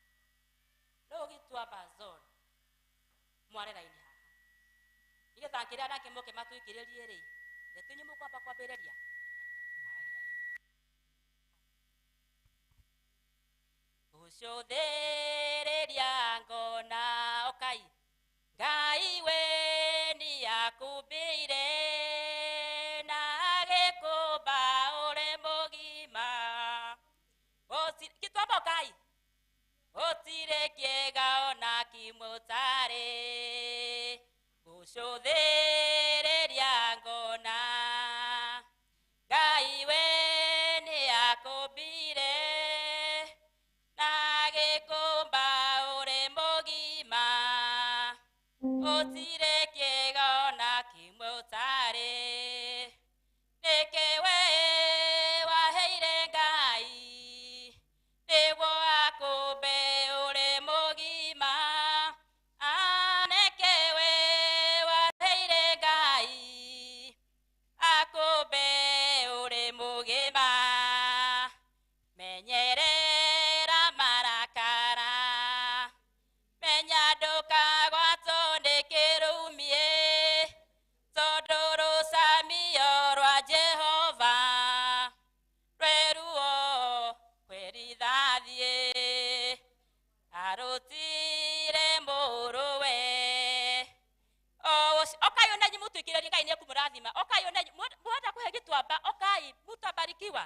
Rĩu Gĩtuamba zone mware raini haha. Nĩgetha ngĩrĩa nake moke matũikĩrĩrie rĩ, nĩ tũnyuĩ mũkwamba kwambĩrĩria. Gũcũthĩrĩria ngona okai Ngai we nĩakũmbĩire na agĩkũmba ũrĩ mũgima. Gĩtuamba ũkai gũtirĩ kĩega ona kĩmwe ũtarĩ. Gũcũthĩrĩria ngona Ngai we nĩakũmbire na agĩkũmba ũrĩ mũgima. Gũtirĩ kĩega ona kĩmwe ũtarĩ. Nĩkĩ we waheire Ngai nĩguo akũmbe ũrĩ mũgima? Nĩkĩ we waheire Ngai akũmbe ũrĩ mũgima? Menyerera marakara, menya ndũkagwatwo nĩ kĩrumie, tondũ rũcamio rwa Jehova rwĩruo kwĩrithathie. Arutire mũrũwe. Okai onenyu mũtuĩkĩrĩrie Ngai nĩekũmũrathima. Okai onenyu mwenda kũhe Gĩtuamba, okai mũtabarikiwa.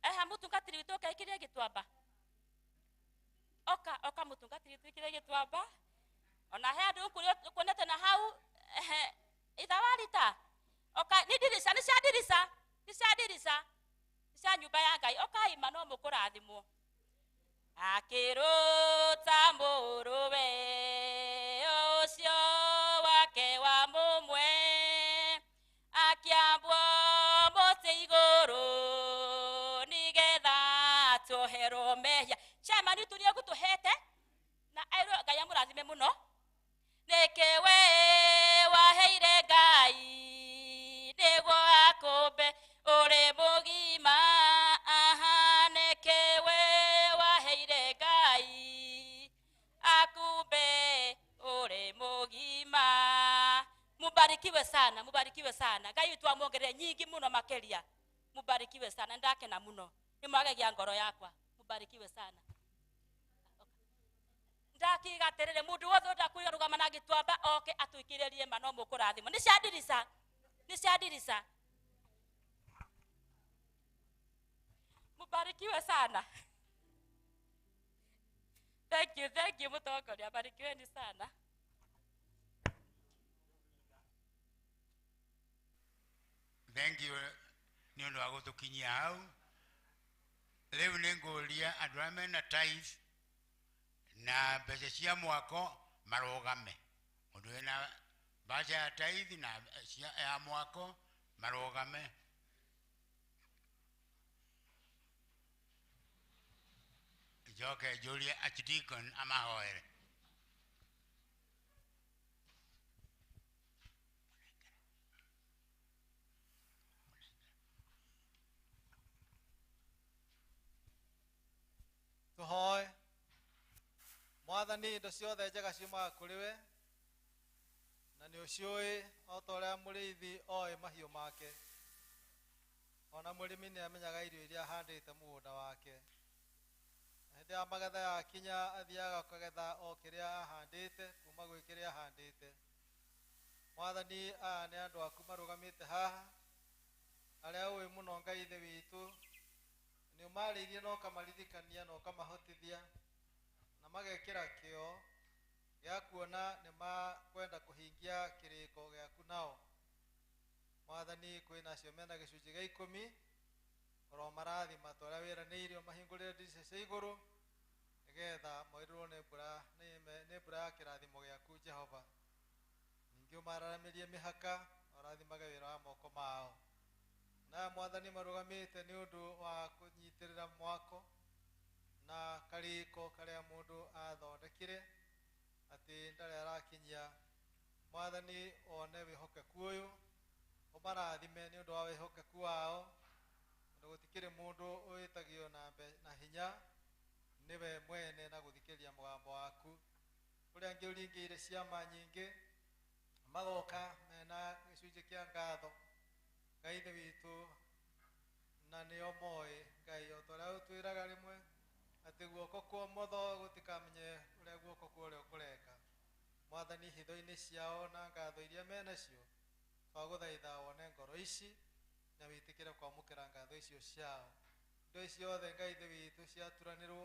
Eha mũtungatĩri witũ ũkaikĩrie Gĩtuamba. Oka oka mũtungatĩri witũ ĩkĩre Gĩtuamba. Ona he andũ ũkuonete na hau ithawarita. Oka nĩ ndirica, nĩ cia ndirica, nĩ cia ndirica, nĩ cia nyũmba ya Ngai. Okai ma no mũkũrathimwo. Akĩruta mũrũwe ũcio wake wa mũmwe, akĩambwo mũtĩ igũrũ nĩgetha tuoherwo mehia. Chairman witũ nĩegũtũhete na airwo Ngai amũrathime mũno. Nĩkĩ we waheire Ngai nĩguo akũmbe ũrĩ mũgima? Aha, nĩkĩ we waheire Ngai akũmbe ũrĩ mũgima? Mubarikiwe sana, mubarikiwe sana. Ngai witũ amuongerere nyingi mũno makĩria. Mubarikiwe sana, ndakena mũno. Nĩmwagegia ngoro yakwa. Mubarikiwe sana. Ndakiga atĩrĩrĩ, mũndũ wothe ũrenda kwĩrũgama na Gĩtuamba oke atũikĩrĩrie ma no mũkũrathimwo. Nĩ cia ndirica, nĩ cia ndirica. Mubarikiwe sana. Thank you, thank you mũtongoria, barikiweni sana.
Thank you nĩ ũndũ wa gũtũkinyia hau. Rĩu nĩ ngũria andũ arĩa mena tithe na mbeca cia mwako marũgame. Mũndũ wĩna mbeca ya tithe na ya mwako marũgame. Njoke njũrie archdeacon amahoere.
Tũhoe. Mwathani, indo ciothe njega ciumaga kũrĩ we, na nĩ ũciũĩ o ta ũrĩa mũrĩithi oĩ mahiũ make. Ona mũrĩmi nĩ amenyaga irio iria ahandĩte mũgũnda wake. Na hĩndĩ ya magetha yakinya athiaga akagetha o kĩrĩa ahandĩte kuma gwĩ kĩrĩa ahandĩte. Mwathani, aya nĩ andũ aku marũgamĩte haha, arĩa ũĩ mũno Ngai Ithe witũ, Nĩ ũmarĩirie na ũkamaririkania na ũkamahotithia na magekĩra kĩo gĩa kuona nĩ makwenda kũhingia kĩrĩko gĩaku nao. Mwathani, kwĩna acio mena gĩcunjĩ gĩa ikũmi, ũromarathima ta ũrĩa wĩranĩire, ũmahingũrĩre ndirica cia igũrũ nĩgetha moirĩrwo nĩ mbura, nĩ mbura ya kĩrathimo gĩaku Jehova. Ningĩ ũmararamĩrie mĩhaka na ũrathimage wĩra wa moko mao. Na Mwathani, marũgamĩte nĩ ũndũ wa kũnyitĩrĩra mwako na karĩko karĩa mũndũ athondekire atĩ ndarĩ arakinyia. Mwathani, wone wĩhokeku ũyũ, ũmarathime nĩ ũndũ wa wĩhokeku wao, tondũ gũtikĩrĩ mũndũ wĩtagio na hinya nĩwe mwene na gũthikĩrĩria mũgambo waku. Kũrĩ angĩ ũringĩire ciama nyingĩ magoka mena gĩcunjĩ kĩa ngatho. Ngai Ithe witũ, na nĩo moĩ Ngai, o ta ũrĩa ũtwĩraga rĩmwe atĩ guoko kwa ũmotho gũtikamenye ũrĩa guoko kwa ũrĩo kũreka. Mwathani, hitho-inĩ ciao na ngatho iria menacio, twagũthaitha wone ngoro ici na wĩtĩkĩre kwamũkĩra ngatho icio ciao. Indo ici ciothe Ngai Ithe witũ ciaturanĩrwo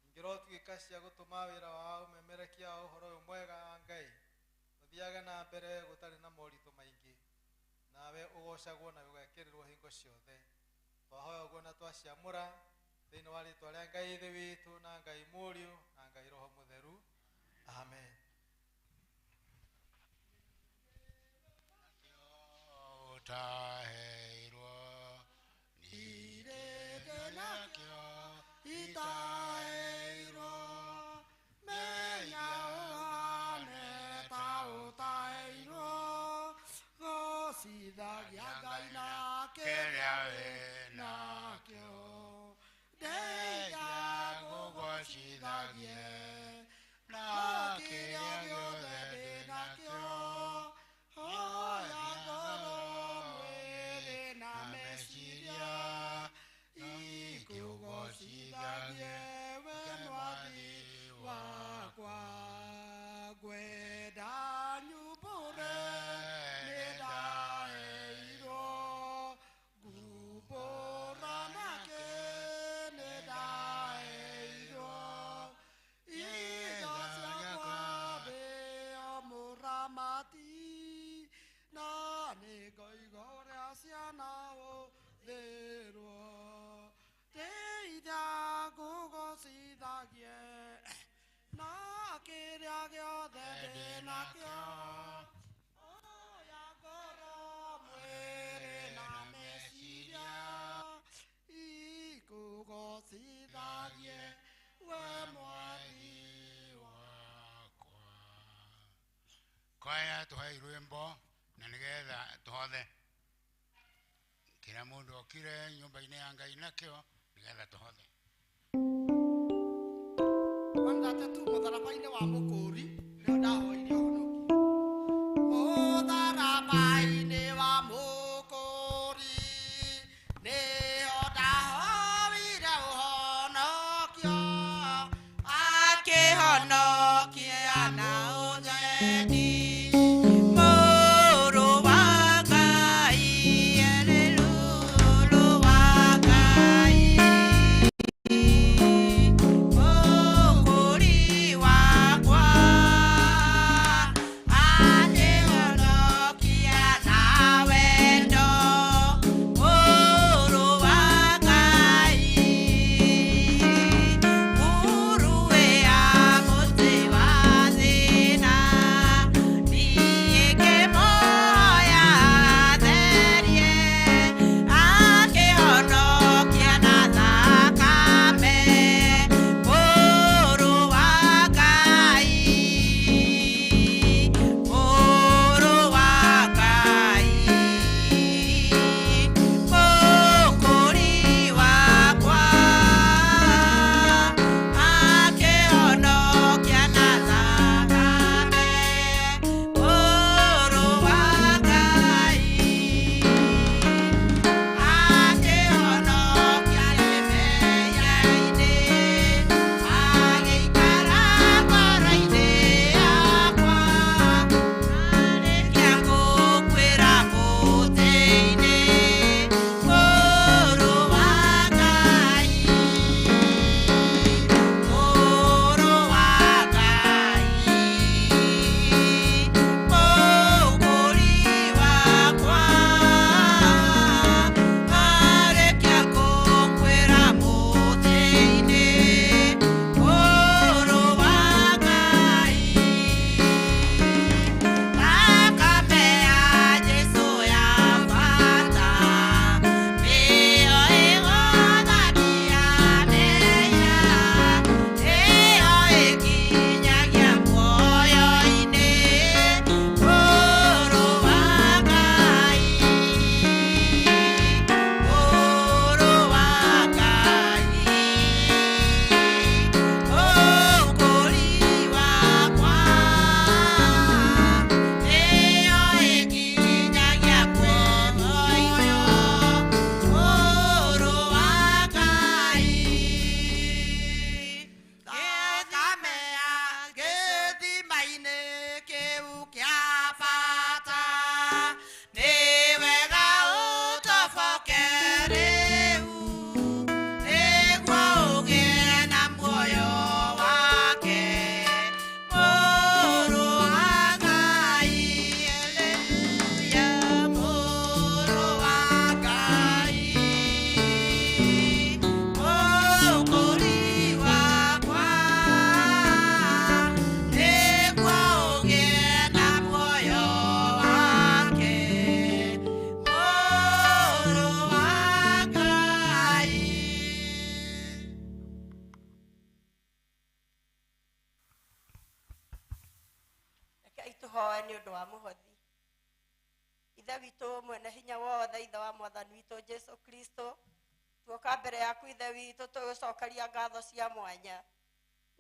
ingĩrotuĩka cia gũtũma wĩra wa ũmemerekia wa ũhoro ũyũ mwega wa Ngai ũthiage na mbere gũtarĩ na moritũ maingĩ, nawe ũgocagwo na ũgekĩrĩrwo hingo ciothe. Twahoya ũguo na twaciamũra thĩinĩ wa rĩtwa rĩa Ngai Ithe witũ na Ngai Mũriũ na Ngai Roho Mũtheru, amen.
Utaheirwo
Irĩndĩ nakĩo itaheirwo, menya ũhane ta ũtaheirwo, gocithagia Ngai na kĩrĩa wĩnakĩo. Ndeithia gũgocithagie na kĩrĩa gĩothe ndĩnakĩo, hoya ngoro, mwĩrĩ na meciria ikũgocithagie we Mwathi wakwa. Ngwenda nyumbũre nĩ ndaheirwo, ngumbũra nake nĩ ndaheirwo, indo ciakwa ndĩo mũramati, na nĩngoiga ũrĩa ciana ũthĩrwo. Ndeithia ngũgocithagie na kĩrĩa gĩothe ndĩnakĩo, oya ngoro, mwĩrĩ na meciria ikũgocithagie we Mwathi
wakwa. Kwaya, tũhei rwĩmbo na nĩgetha tũhothe kĩrĩa mũndũ okire nyũmba-inĩ ya Ngai nakĩo, nĩgetha tũhothe.
132, mũtharaba-inĩ wa mũkũri nĩho ndahoire ũhonokio. Mũtharaba-inĩ wa mũkũri nĩho ndahoire ũhonokio, akĩhonokia na ũnyendi.
Mũrũ wa Ngai, Mũrũ wa Ngai, Mũkũri wakwa.
Tũhoe nĩ ũndũ wa mũhothi. Ithe witũ mwene hinya wothe, Ithe wa Mwathani witũ Jesu Kristo, tuoka mbere yaku Ithe witũ tũgũcokeria ngatho cia mwanya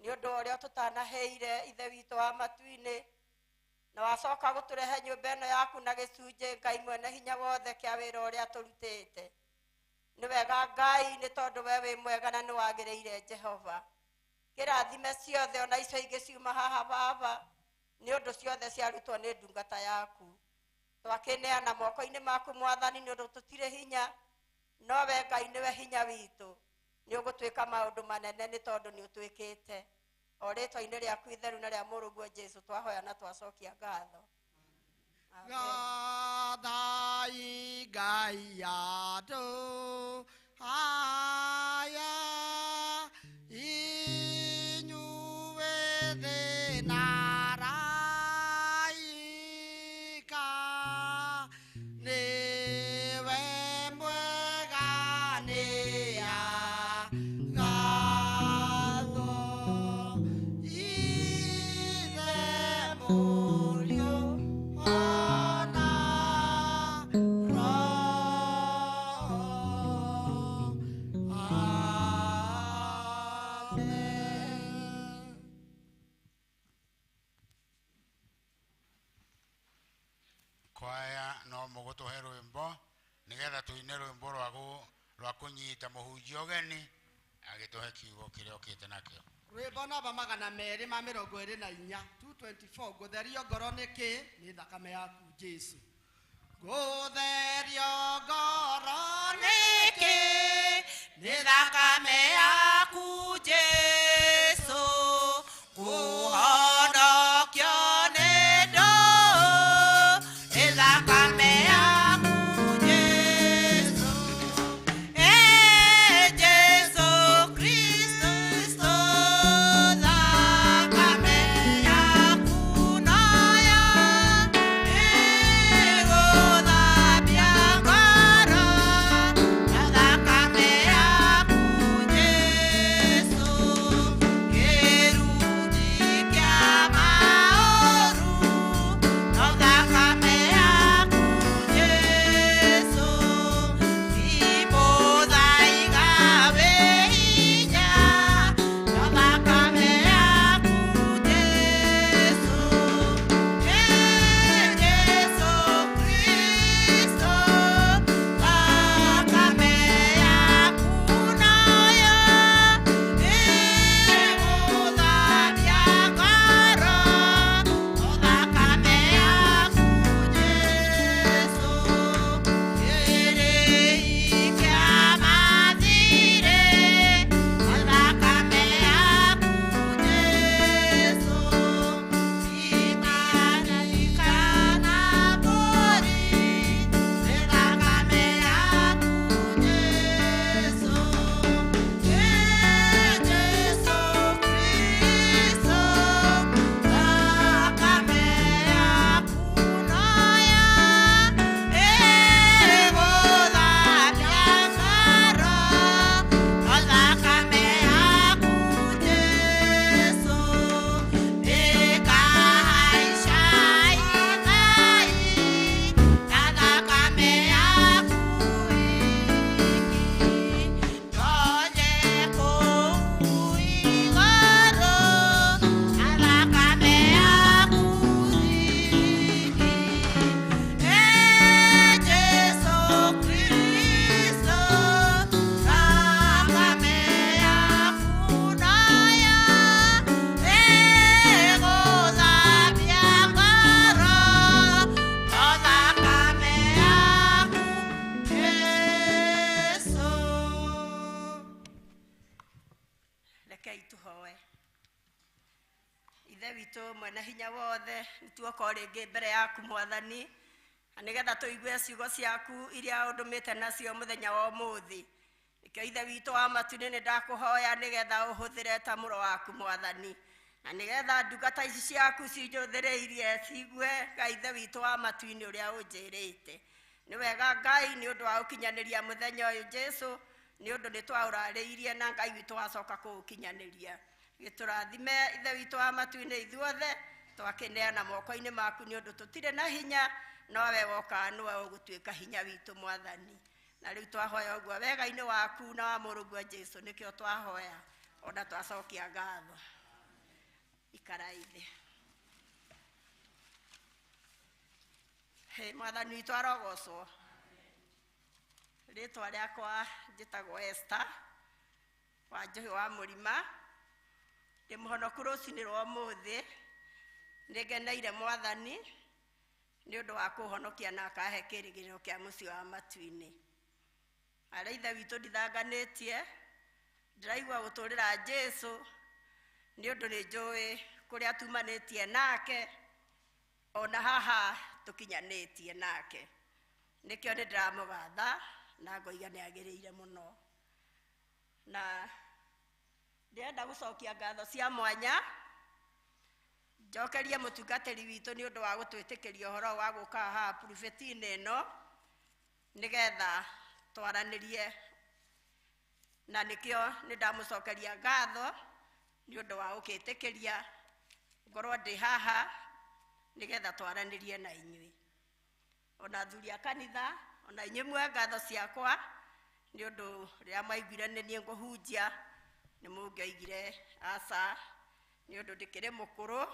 nĩ ũndũ wa ũrĩa tũtanaheire Ithe witũ wa matu-inĩ, na wacoka gũtũrehe nyũmba ĩno yaku na gĩcunjĩ Ngai mwene hinya wothe kĩa wĩra ũrĩa tũrutĩte. Nĩ wega Ngai, nĩ tondũ we wĩ mwega na nĩ wagĩrĩire Jehova. Kĩrathime ciothe ona icio ingĩ ciuma haha Baba, nĩ ũndũ ciothe ciarutwo nĩ ndungata yaku. Twakĩneana moko-inĩ maku Mwathani, nĩ ũndũ tũtirĩ hinya, no we Ngai nĩwe hinya witũ. Nĩ ũgũtwĩka maũndũ manene nĩ tondũ nĩ ũtwĩkĩte. O rĩtwa-inĩ rĩaku itheru na rĩa mũrũguo Jesu twahoya na twacokia ngatho.
Gathai Ngai andũ aya, inyuĩ thĩ na araika, nĩwe mwega nĩ agathwo. Ithe, Mũriũ, ona Roho. Amen.
Kwaya no mũgũtũhe rwĩmbo nĩgetha tũine rwĩmbo rwa kũnyita mũhunjia ũgeni agĩtũhe kiugo kĩrĩa okĩte nakĩo.
Rwĩmbo namba 224, 224. Ngũtherio ngoro nĩkĩ? Nĩ thakame yaku Jesu. Ngũtherio ngoro nĩkĩ? Nĩ thakame yaku Jesu. Kũhonokio nĩ ndũ, nĩ thakame yaku Jesu. Jesu Kristo, thakame yaku noyo ĩgũthambia ngoro, na thakame yaku Jesu. Kĩrunji kĩa maũru, no thakame yaku Jesu. Imũthaiga wĩ hinya, no thakame yaku Jesu. Jesu Kristo, thakame yaku noyo ĩgũthambia ngoro, no thakame yaku Jesu. Kĩrĩhi kĩa mathirĩ, no thakame yaku Jesu. Ikana mbũri, nĩ thakame yaku Jesu. Jesu Kristo, thakame yaku noyo ĩgũthambia ngoro, no thakame yaku Jesu. Ĩkahaica igai, na thakame yaku iki. Ndonye kũu igũrũ, na thakame yaku iki. Jesu Kristo, thakame yaku noyo ĩgũthambia ngoro, no thakame yaku Jesu.
Rekei tũhoe. Ithe witũ mwene hinya wothe, nĩ tuoka o rĩngĩ mbere yaku Mwathani, na nĩgetha tũigue ciugo ciaku iria ũndũmĩte nacio mũthenya wa ũmũthĩ. Nĩkĩo Ithe witũ wa matu-inĩ nĩ ndakũhoya nĩgetha ũhũthĩre ta mũro waku Mwathani, na nĩgetha ndungata ici ciaku cinjũthĩrĩirie ciigue Ngai Ithe witũ wa matu-inĩ ũrĩa ũnjĩrĩte. Nĩ wega Ngai nĩ ũndũ wa ũkinyanĩria mũthenya ũyũ Jesu, nĩ ũndũ nĩ twaũrarĩirie na Ngai witũ wacoka kũũkinyanĩria. Gĩtũrathime Ithe witũ wa matu-inĩ ithuothe, Twakĩneana moko-inĩ maku nĩ ũndũ tũtirĩ na hinya, nowe woka nĩwe ũgũtuĩka hinya witũ Mwathani. Na rĩu twahoya ũguo wega-inĩ waku na wa mũrũguo Jesũ, nĩkĩo twahoya ona twacokia ngatho. Ikarai thĩ. Hĩ, Mwathani witũ arogocwo. Rĩtwa rĩakwa njĩtagwo Esther wa Njohi wa Mũrima. Ndĩ mũhonoku rũcinĩ rwa ũmũthĩ. Nĩngeneire Mwathani nĩ ũndũ wa kũhonokia na akahe kĩrĩgĩrĩro kĩa mũciĩ wa matu-inĩ. Arĩa ithe witũ ndithanganĩtie, ndĩraigua gũtũrĩra Jesũ nĩ ũndũ nĩ njũĩ kũrĩa tumanĩtie nake, ona haha tũkinyanĩtie nake. Nĩkĩo nĩ ndĩramũgatha na ngoiga nĩ agĩrĩire mũno. Na ndĩrenda gũcokia ngatho cia mwanya njokerie mũtungatĩri witũ nĩ ũndũ wa gũtwĩtĩkĩria ũhoro wa gũka haha pulpit-inĩ ĩno nĩgetha twaranĩrie, na nĩkĩo nĩ ndamũcokeria ngatho nĩ ũndũ wa gũkĩtĩkĩria ngorwo ndĩ haha nĩgetha twaranĩrie na inyuĩ. Ona athuri a kanitha, ona inyuĩ muoe ngatho ciakwa nĩ ũndũ rĩrĩa mwaiguire nĩ niĩ ngũhunjia nĩ mũngĩoigire aca nĩ ũndũ ndĩkĩrĩ mũkũrũ,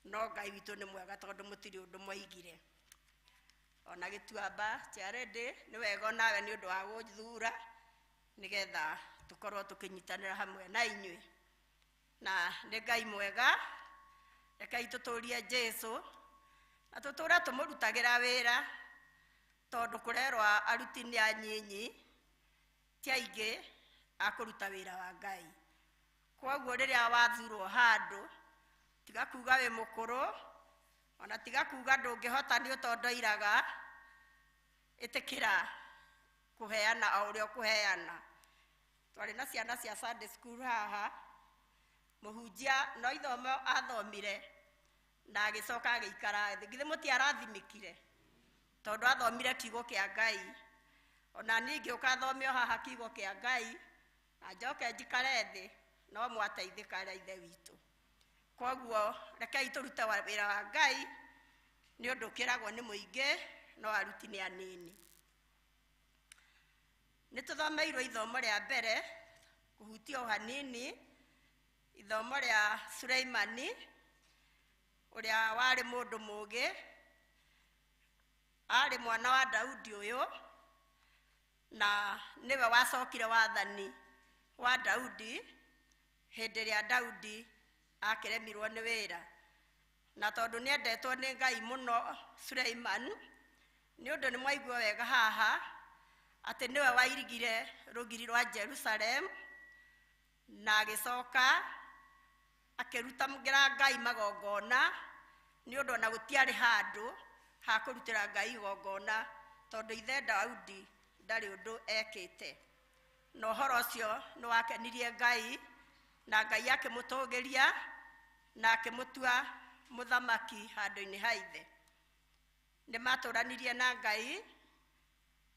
no Ngai witũ nĩ mwega tondũ mũtirĩ ũndũ mwaigire. Ona gĩtuamba kĩa Rĩndĩ nĩ wega onawe nĩ ũndũ wa gũthura nĩgetha tũkorwo tũkĩnyitanĩra hamwe na inyuĩ. Na nĩ Ngai mwega, rekei tũtũrie Jesũ na tũtũre tũmũrutagĩra wĩra, tondũ kũrerwo aruti nĩ anyinyi ti aingĩ a kũruta wĩra wa Ngai. Kwoguo rĩrĩa wathurwo handũ, tiga kuga wĩ mũkũrũ, ona tiga kuga ndũngĩhota nĩ ũtondoiraga, ĩtĩkĩra kũheana o ũrĩa ũkũheana. Twarĩ na ciana cia Sunday school haha, mũhunjia no ithomo athomire na agĩcoka agĩikara thĩ. Githĩ mũtiarathimĩkire tondũ athomire kiugo kĩa Ngai. Ona niĩ ngĩũka thome o haha kiugo kĩa Ngai na njoke njikare thĩ, no mwateithĩka arĩa ithe witũ. Kwoguo rekei tũrute wĩra wa Ngai nĩ ũndũ ũkĩragwo nĩ mũingĩ no aruti nĩ anini. Nĩ tũthomeirwo ithomo rĩa mbere kũhutia o hanini, ithomo rĩa Suleimani ũrĩa warĩ mũndũ mũũgĩ, arĩ mwana wa Daudi ũyũ, na nĩwe wacokire wathani wa Daudi hĩndĩ ĩrĩa Daudi akĩremirwo nĩ wĩra. Na tondũ nĩendetwo nĩ Ngai mũno Suleiman, nĩ ũndũ nĩ mwaigua wega haha atĩ nĩwe wairigire rũgiri rwa Jerusalem na agĩcoka akĩrutagĩra Ngai magongona, nĩ ũndũ ona gũtiarĩ handũ ha kũrutĩra Ngai igongona tondũ ithe Daudi ndarĩ ũndũ ekĩte. Na ũhoro ũcio nĩ wakenirie Ngai, na Ngai akĩmũtũgĩria na akĩmũtua mũthamaki handũ-inĩ ha ithe. Nĩ matũranirie na Ngai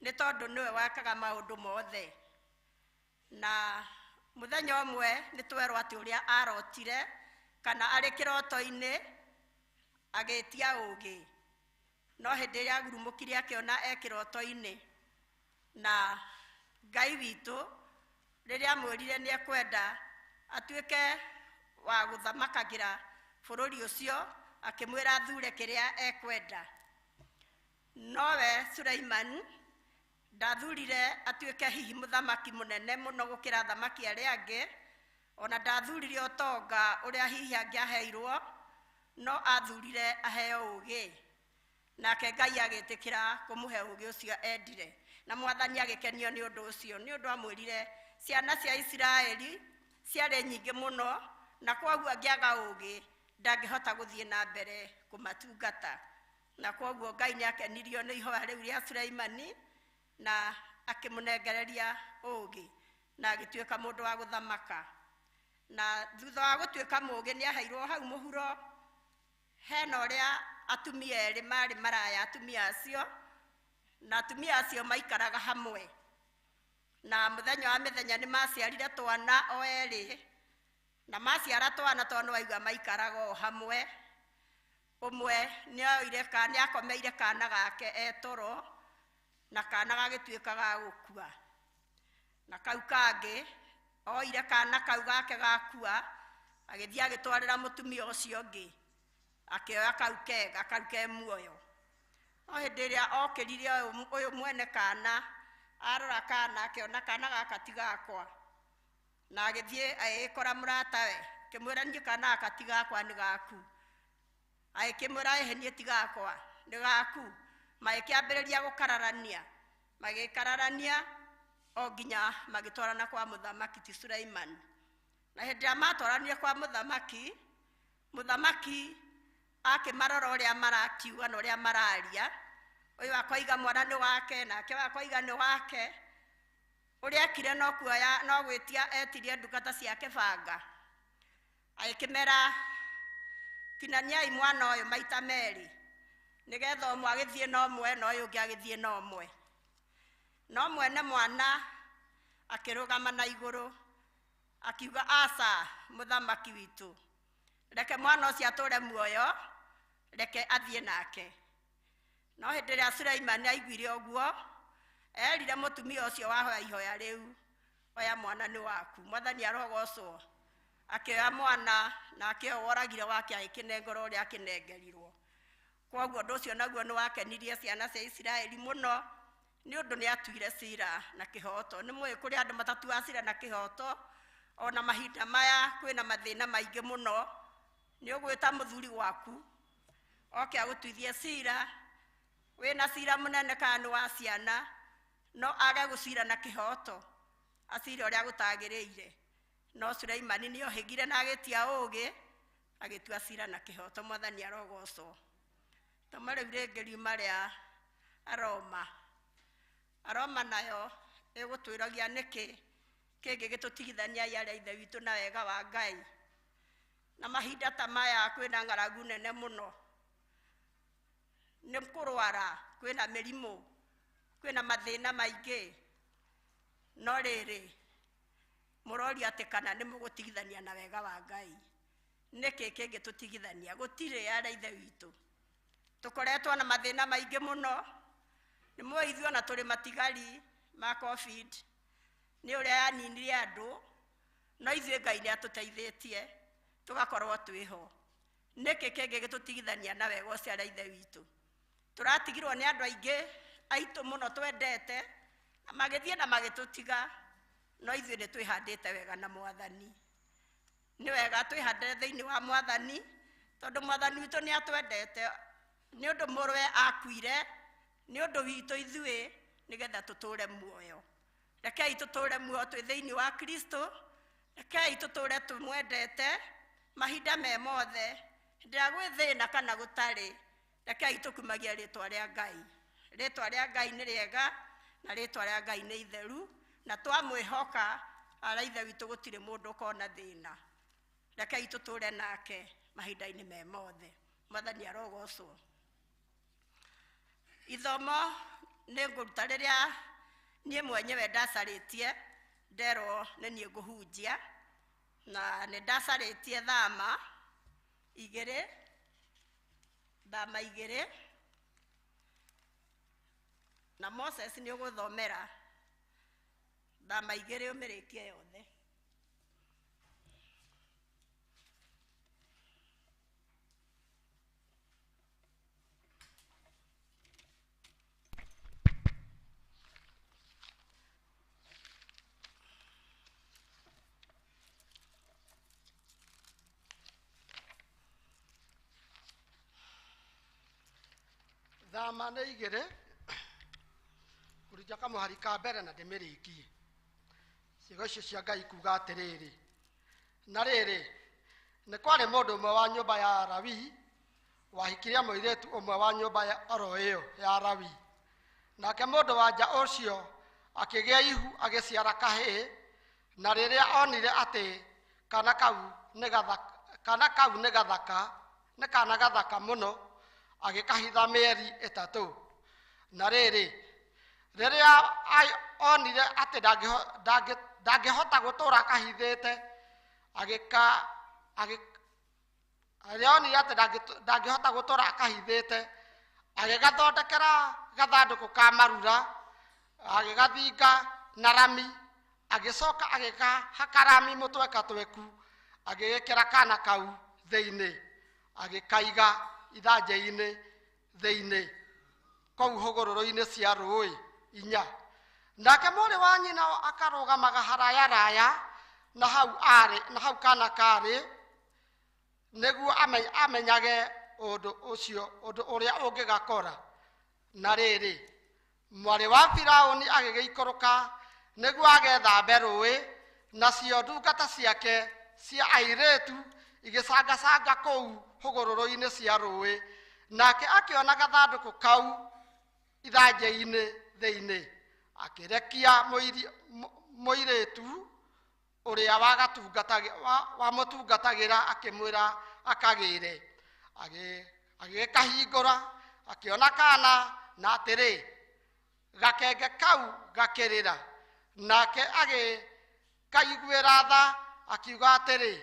nĩ tondũ nĩwe wakaga maũndũ mothe. Na mũthenya ũmwe nĩ twerwo atĩ ũrĩa arotire kana arĩ kĩroto-inĩ agĩtia ũũgĩ, no hĩndĩ ĩrĩa agurumũkire akĩona e kĩroto-inĩ. Na Ngai witũ rĩrĩa amwĩrire nĩ ekwenda atuĩke wa gũthamakagĩra bũrũri ũcio, akĩmwĩra athure kĩrĩa ekwenda. Nowe Suleiman ndathurire atuĩke hihi mũthamaki mũnene mũno gũkĩra athamaki arĩa angĩ, ona ndathurire ũtonga ũrĩa hihi angĩaheirwo, no athurire aheo ũũgĩ. Nake Ngai agĩtĩkĩra kũmũhe ũũgĩ ũcio endire, na Mwathani agĩkenio nĩ ũndũ ũcio, nĩ ũndũ amwĩrire ciana cia Isiraeli ciarĩ nyingĩ mũno, na kwoguo angĩaga ũũgĩ ndangĩhota gũthiĩ na mbere kũmatungata. Na kwoguo Ngai nĩ akenirio nĩ ihoya rĩu rĩa Suleimani na akĩmũnengereria ũũgĩ na agĩtuĩka mũndũ wa gũthamaka. Na thutha wa gũtuĩka mũũgĩ nĩ aheirwo hau mũhuro hena ũrĩa atumia erĩ marĩ maraya, atumia acio, na atumia acio maikaraga hamwe. Na mũthenya wa mĩthenya nĩ maciarire twana o erĩ, na maciara twana tondũ nĩ waigua maikaraga o hamwe. Ũmwe nĩoire nĩakomeire kana gake etoro na kana gagĩtuĩka ga gũkua. Na kau kangĩ oire kana kau gake gakua agĩthiĩ agĩtwarĩra mũtumia ũcio ũngĩ akĩoya kau kega kau ke muoyo. No hĩndĩ ĩrĩa okĩrire ũyũ mwene kana arora kana akĩona kana gaka ti gakwa, na agĩthiĩ agĩkora mũratawe akĩmwĩra niĩ kana gaka ti gakwa nĩ gaku. Agĩkĩmwĩra ĩhĩ niĩ ti gakwa nĩ gaku. Magĩkĩambĩrĩria gũkararania, magĩkararania o nginya magĩtwarana kwa mũthamaki ti Suleiman. Na hĩndĩ ĩrĩa matwaranire kwa mũthamaki, mũthamaki akĩmarora ũrĩa marakiuga na ũrĩa mararia. Ũyũ akoiga mwana nĩ wake, nake ũyũ akoiga nĩ wake. Ũrĩa ekire no kuoya no gwĩtia etirie ndungata ciake banga, agĩkĩmera tinaniai mwana ũyũ maita merĩ nĩgetha ũmwe agĩthiĩ na ũmwe na ũyũ ũngĩ agĩthiĩ na ũmwe. No mwene mwana akĩrũgama na igũrũ akiuga aca mũthamaki witũ, reke mwana ũcio atũre muoyo, reke athiĩ nake. No hĩndĩ ĩrĩa Suleimani aiguire ũguo erire mũtumia ũcio wahoya ihoya rĩu, oya mwana nĩ waku, mwathani arogocwo. Akĩoya mwana na akĩoya woragire wake agĩkĩnengera ũrĩa akĩnengerirwo. Kwoguo ũndũ ũcio naguo nĩ wakenirie ciana cia Isiraeli mũno nĩ ũndũ nĩ atuire cira na kĩhoto. Nĩ mũĩ kũrĩ andũ matatuaga cira na kĩhoto, ona mahinda maya kwĩna mathĩna maingĩ mũno. Nĩ ũgwĩta mũthuri waku oke agũtuithie cira, wĩna cira mũnene kana nĩ wa ciana, no age gũcira na kĩhoto, acire ũrĩa gũtagĩrĩire. No Suleimani nĩ ohĩgire na agĩtia ũũgĩ, agĩtua cira na kĩhoto, mwathani arogocwo. Toma rĩu rĩngĩ riuma rĩa Aroma. Aroma nayo ĩgũtwĩragia nĩkĩ kĩngĩ gĩtũtigithania arĩa ithe witũ na wega wa Ngai. Na mahinda ta maya kwĩna ng'aragu nene mũno, nĩ kũrwara, kwĩna mĩrimũ, kwĩna mathĩna maingĩ. No rĩrĩ mũroria atĩ kana nĩ mũgũtigithania na wega wa Ngai. Nĩkĩ kĩngĩtũtigithania? Gũtirĩ arĩa ithe witũ. Tũkoretwo na mathĩna maingĩ mũno. Nĩ mũĩ ithuĩ ona tũrĩ matigari ma COVID, nĩ ũrĩa yaninire andũ, no ithuĩ Ngai nĩ atũteithĩtie tũgakorwo twĩho. Nĩkĩ kĩngĩgĩtũtigithania na wega ũcio arĩa ithe witũ? Tũratigirwo nĩ andũ aingĩ aitũ mũno twendete, na magĩthiĩ na magĩtũtiga, no ithuĩ nĩ twĩhandĩte wega na mwathani. Nĩ wega twĩhandĩre thĩinĩ wa mwathani, tondũ mwathani witũ nĩ atwendete, nĩ ũndũ mũrũwe akuire nĩ ũndũ witũ ithuĩ nĩgetha tũtũre muoyo. Rekei tũtũre muoyo twĩ thĩinĩ wa Kristo, rekei tũtũre tũmwendete mahinda me mothe, hĩndĩ ĩrĩa gwĩ thĩna kana gũtarĩ, rekei tũkumagie rĩtwa rĩa Ngai. Rĩtwa rĩa Ngai nĩ rĩega na rĩtwa rĩa Ngai nĩ itheru, na twamwĩhoka arĩa ithe witũ gũtirĩ mũndũ ũkona thĩna. Rekei tũtũre nake mahinda-inĩ me mothe, mwathani arogocwo. Ithomo nĩ ngũruta rĩrĩa niĩ mwenyewe ndacarĩtie nderwo nĩ niĩ ngũhunjia, na nĩ ndacarĩtie thama igĩrĩ, thama igĩrĩ, na Moses nĩ ũgũthomera thama igĩrĩ ũmĩrĩkie yothe.
Thama nĩ igĩrĩ kũrunja kamũhari ka mbere na ndĩmĩrĩkie. Ciugo icio cia Ngai kuga atĩrĩrĩ, na rĩrĩ nĩ kwarĩ mũndũ ũmwe wa nyũmba ya Lawi wahikirie mũirĩtu ũmwe wa nyũmba ya oro ĩyo ya Lawi. Nake mũndũ wa nja ũcio akĩgĩa ihu agĩciara kahĩĩ, na rĩrĩa onire atĩ kana kau nĩ gathaka, nĩ kana gathaka mũno, agĩkahitha mĩeri ĩtatũ. Na rĩrĩ rĩrĩa onire atĩ ndangĩhota gũtũũra akahithĩte, Rĩrĩa onire atĩ ndangĩhota gũtũra akahithĩte, agĩgathondekera gathandũkũ ka marura, agĩgathinga na rami, agĩcoka agĩkahaka rami mũtwekatweku, agĩgĩkĩra kana kau thĩinĩ, agĩkaiga ithanjĩ-inĩ thĩinĩ kũu hũgũrũrũ-inĩ cia rũĩ inya. Nake mwarĩ wa nyina akarũgamaga haraya na hau arĩ, na hau kana karĩ, nĩguo amenyage ũndũ ũcio, ũndũ ũrĩa ũngĩgakora. Na rĩrĩ, mwarĩ wa Firaũni agĩgĩikũrũka nĩguo agethambe rũĩ, nacio ndungata ciake cia airĩtu igĩcangacanga kũu hũgũrũrũ-inĩ cia rũĩ. Nake akĩona gathandũkũ kau ithanjĩ-inĩ thĩinĩ, akĩrekia mũirĩtu ũrĩa wamũtungatagĩra, akĩmwĩra akagĩre. Agĩgĩkahingũra, akĩona kana, na atĩrĩ, gakenge kau gakĩrĩra. Nake agĩkaiguĩra tha, akiuga atĩrĩ,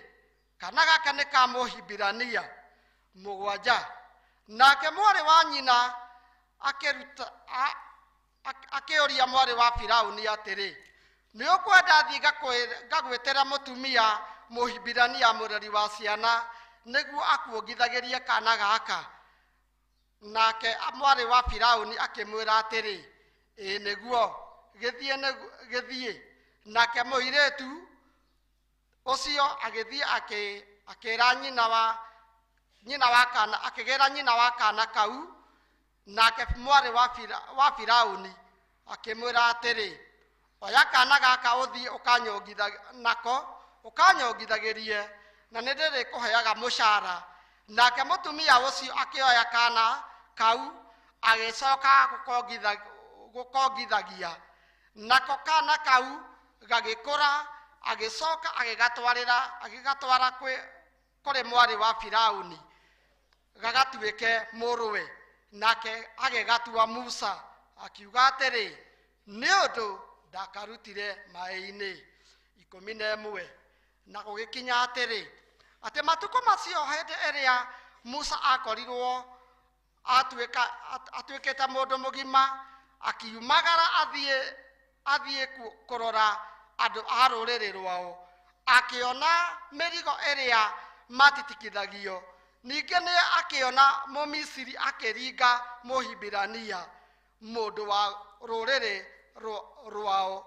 kana gaka nĩ ka Mũhibirania. 7. Nake mwarĩ wa nyina akĩũria mwarĩ wa Firaũni atĩrĩ, nĩ ũkwenda thiĩ ngagwĩtĩra mũtumia Mũhibirania mũreri wa ciana nĩguo akuongithagĩrie kana gaka? Nake mwarĩ wa Firaũni akĩmwĩra atĩrĩ, ĩĩ nĩguo, gĩthiĩ. Nake mũirĩtu ũcio agĩthiĩ akĩra nyina wa kana, akĩgĩra nyina wa kana kau. Nake mwarĩ wa Firaũni akĩmwĩra atĩrĩ, oya kana gaka ũthiĩ nako ũkanyongithagĩrie, na nĩndĩrĩkũheaga mũcara. Nake mũtumia ũcio akĩoya kana kau, agĩcoka gũkongithagia. Nako kana kau gagĩkũra, agĩcoka agĩgatwara kũrĩ mwarĩ wa Firaũni gagatuĩke mũrũwe. Nake agĩgatua Musa, akiuga atĩrĩ, nĩ ũndũ ndakarutire maĩ-inĩ. 11. Na gũgĩkinya atĩrĩ, atĩ matukũ macio hĩndĩ ĩrĩa Musa akorirwo atuĩkĩte mũndũ mũgima, akiumagara athiĩ kũrora andũ a rũrĩrĩ rwao, akĩona mĩrigo ĩrĩa matitikithagio. Ningĩ nĩ akĩona Mũmisiri akĩringa Mũhibirania, mũndũ wa rũrĩrĩ rwao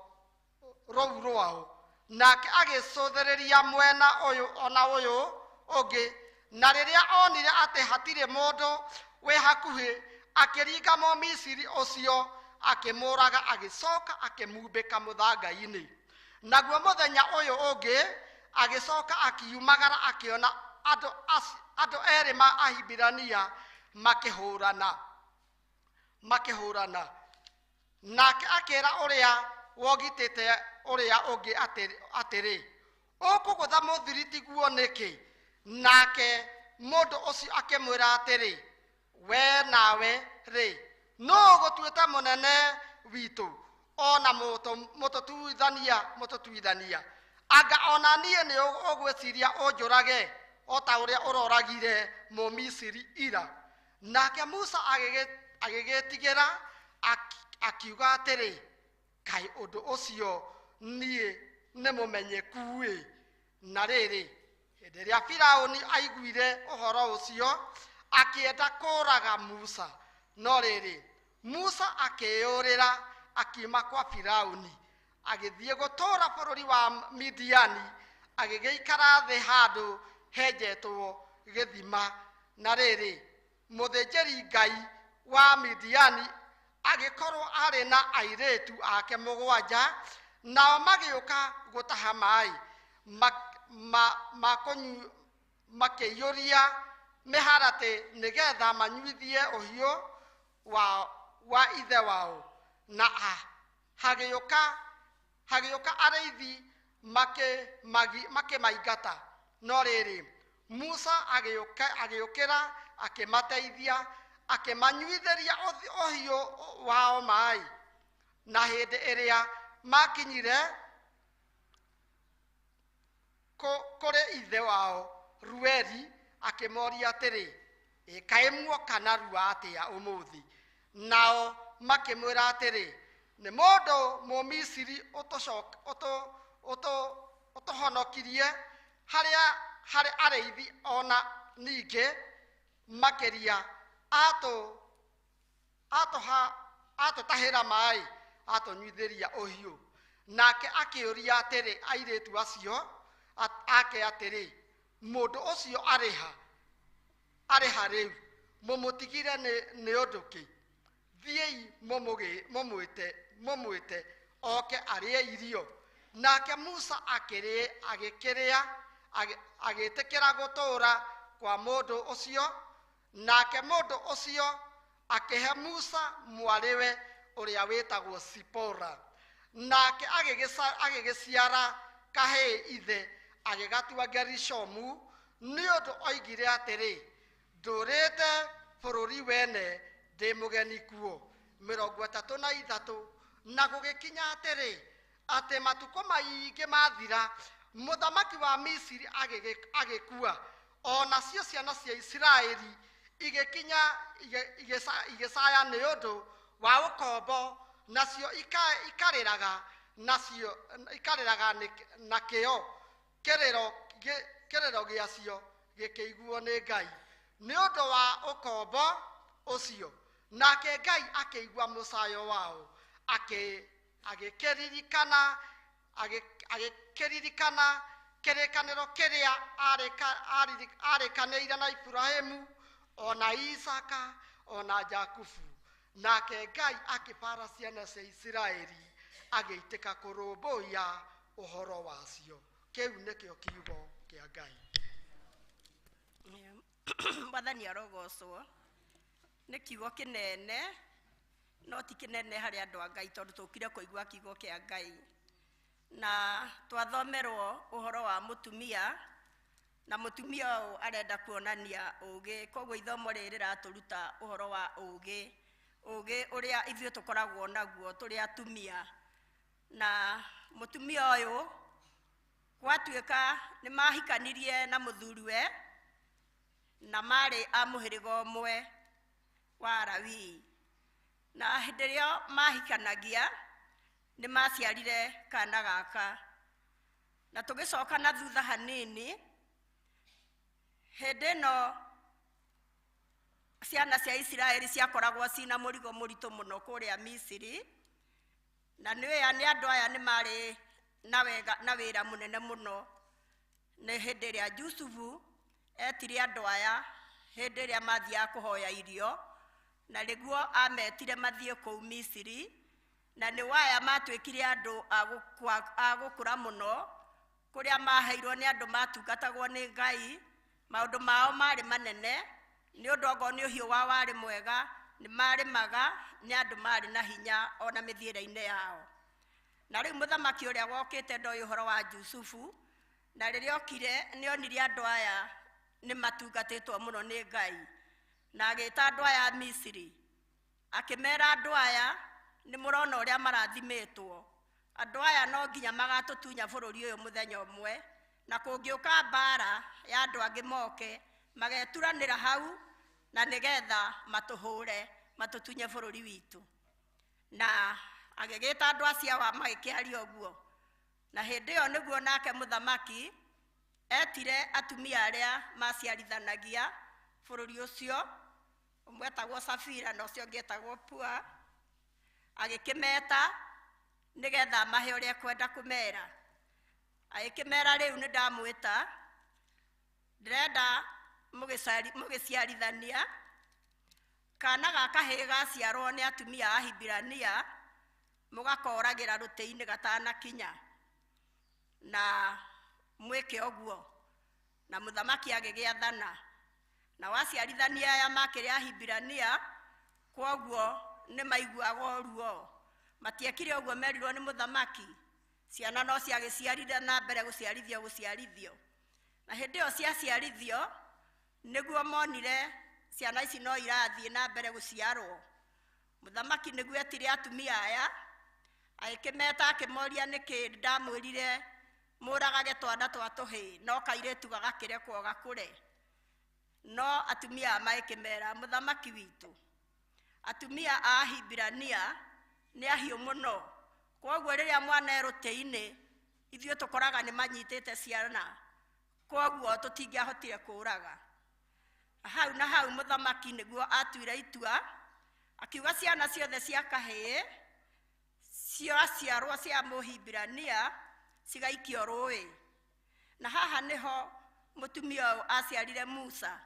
rũu rwao. Nake agĩcũthĩrĩria mwena ũyũ ona ũyũ ũngĩ, na rĩrĩa onire atĩ hatirĩ mũndũ wĩ hakuhĩ, akĩringa Mũmisiri ũcio, akĩmũraga, agĩcoka akĩmumbĩka mũthanga-inĩ. Naguo mũthenya ũyũ ũngĩ agĩcoka akiumagara, akĩona andũ erĩ ma Ahibirania makĩhũrana. Nake akĩra ũrĩa wogitĩte ũrĩa ũngĩ atĩrĩ, ũkũgũtha mũthiriti guo nĩkĩ? Nake mũndũ ũcio akĩmwĩra atĩrĩ, we nawe rĩ, nũ ũgũtuĩte mũnene witũ ona mũtũtuithania? Anga ona niĩ nĩ ũgwĩciria ũnjũrage o ta ũrĩa ũroragire Mũmisiri ira? Nake Musa agĩgĩtigĩra, akiuga atĩrĩ, kaĩ ũndũ ũcio niĩ nĩ mũmenyeku-ĩ. Na rĩrĩ, hĩndĩ ĩrĩa Firaũni aiguire ũhoro ũcio, akĩenda kũũraga Musa. No rĩrĩ, Musa akĩĩyũrĩra, akiuma kwa Firaũni, agĩthiĩ gũtũũra bũrũri wa Midiani, agĩgĩikara thĩ handũ henjetwo gĩthima. Na rĩrĩ, mũthĩnjĩri Ngai wa Midiani agĩkorwo arĩ na airĩtu ake 7, nao magĩũka gũtaha maĩ makĩiyũria mĩharatĩ nĩgetha manyuithie ũhiũ wa ithe wao. Na hagĩũka arĩithi makĩmaingata. No rĩrĩ, Musa agĩũkĩra, akĩmateithia, akĩmanyuithĩria ũhiũ wao maĩ. Na hĩndĩ ĩrĩa makinyire kũrĩ ithe wao Rueli, Akĩmoria atĩrĩ, ĩ kaĩ muoka narua atĩa ũmũthĩ? Nao makĩmwĩra atĩrĩ, nĩ mũndũ Mũmisiri ũtũhonokirie harĩa harĩ arĩithi, ona ningĩ makĩria atũtahĩra maĩ atũnyuithĩria ũhiũ. Nake akĩũria atĩrĩ airĩtu acio ake atĩrĩ, mũndũ ũcio arĩ ha? Arĩ ha rĩu? Mũmũtigire nĩ ũndũ kĩ? Thiĩi mũmwĩte oke arĩe irio. Nake Musa agĩkĩrĩa agĩtĩkĩra gũtũũra kwa mũndũ ũcio. Nake mũndũ ũcio akĩhe Musa mwarĩwe ũrĩa wĩtagwo Sipora. Nake agĩgĩciara kahĩĩ ithe, agĩgatua Gerishomu, nĩ ũndũ oigire atĩrĩ, ndũrĩte bũrũri wene ndĩ mũgeni kuo. 33. Na gũgĩkinya atĩrĩ, atĩ matukũ maingĩ mathira, mũthamaki wa Misiri agĩkua, o nacio ciana cia Isiraeli igĩkinya igĩcaya nĩ ũndũ wa ũkombo, nacio ikarĩraga nacio ikarĩraga nakĩo kĩrĩro gĩacio gĩkĩiguo nĩ Ngai nĩ ũndũ wa ũkombo ũcio. Nake Ngai akĩigua mũcayo wao, agĩkĩririkana kĩrĩkanĩro kĩrĩa arĩkanĩire na Ibrahimu, ona Isaka, ona Jakubu. Nake Ngai akĩbara ciana cia Isiraeli, agĩitĩka kũrũmbũiya ũhoro wacio. Kĩu nĩkĩo kiugo kĩa Ngai.
Mwathani arogocwo. Nĩ kiugo kĩnene, no ti kĩnene harĩ andũ a Ngai, tondũ tũkire kũigua kiugo kĩa Ngai. Na twathomerwo ũhoro wa mũtumia, na mũtumia ũyũ arenda kuonania ũgĩ. Koguo ithomo rĩrĩ rĩratũruta ũhoro wa ũgĩ, ũgĩ ũrĩa ithuĩ tũkoragwo naguo tũrĩ atumia. Na mũtumia ũyũ gwatuĩka nĩ mahikanirie na mũthuriwe, na marĩ a mũhĩrĩga ũmwe wa Lawii. Na hĩndĩ ĩrĩa mahikanagia nĩ maciarire kana gaka. Na tũgĩcoka na thutha hanini, hĩndĩ ĩno ciana cia Isiraeli ciakoragwo cina mũrigo mũritũ mũno kũrĩa Misiri, na nĩ andũ aya nĩ marĩ na wĩra mũnene mũno. Nĩ hĩndĩ ĩrĩa Jusufu etire andũ aya hĩndĩ ĩrĩa mathiaga kũhoya irio, na nĩguo ametire mathiĩ kũu Misiri, na nĩ waya matuĩkire andũ a gũkũra mũno, kũrĩa maheirwo nĩ andũ matungatagwo nĩ Ngai. Maũndũ mao marĩ manene, nĩ ũndũ okorwo nĩ ũhiũ wao warĩ mwega, nĩ marĩmaga, nĩ andũ marĩ na hinya ona mĩthiĩre-inĩ yao. Na rĩu mũthamaki ũrĩa wokĩte ndoĩ ũhoro wa Jusufu, na rĩrĩa okire nĩ onire andũ aya nĩ matungatĩtwo mũno nĩ Ngai, na agĩta andũ aya a Misiri, akĩmera andũ aya nĩ mũrona ũrĩa marathimĩtwo, andũ aya no nginya magatũtunya bũrũri ũyũ mũthenya ũmwe, na kũngĩũka mbara ya andũ angĩ moke mageturanĩra hau na nĩgetha matũhũre matũtunye bũrũri witũ. Na agĩgĩta andũ acio awa magĩkĩaria ũguo. Na hĩndĩ ĩyo nĩguo nake mũthamaki etire atumia arĩa maciarithanagia bũrũri ũcio, ũmwe etagwo Safira na ũcio ũngĩ etagwo Pua, agĩkĩmeta nĩgetha amahe ũrĩa ekwenda kũmera. Agĩkĩmera, rĩu nĩ ndamwĩta, ndĩrenda mũgĩciarithania kana ga kahĩĩ gaciarwo nĩ atumia a Hibirania, mũgakoragĩra rũtĩ-inĩ gatanakinya, na mwĩke ũguo. Na mũthamaki agĩgĩathana, na waciarithania aya makĩrĩ a Hibirania, kwoguo nĩ maiguaga ũruo. Matiekire ũguo merirwo nĩ mũthamaki, ciana no ciagĩciarire na mbere gũciarithio. Na hĩndĩ ĩyo ciaciarithio nĩguo monire ciana ici no irathiĩ na mbere gũciarwo. Mũthamaki nĩguo etire atumia aya, agĩkĩmeta akĩmoria nĩkĩ ndamwĩrire mũragage twana twa tũhĩĩ no kairĩtu gagakĩrekwo gakũre. No atumia magĩkĩmera mũthamaki witũ, atumia a Ahibirania nĩ ahiũ mũno, kwoguo rĩrĩa mwana e rũtĩ-inĩ ithuĩ tũkoraga nĩ manyitĩte ciana, kwoguo tũtingĩahotire kũũraga. Hau na hau mũthamaki nĩguo atuire itua, akiuga ciana ciothe cia kahĩĩ ciaciarwo cia Mũhibirania cigaikio rũĩ. Na haha nĩho mũtumia ũyũ aciarire Musa.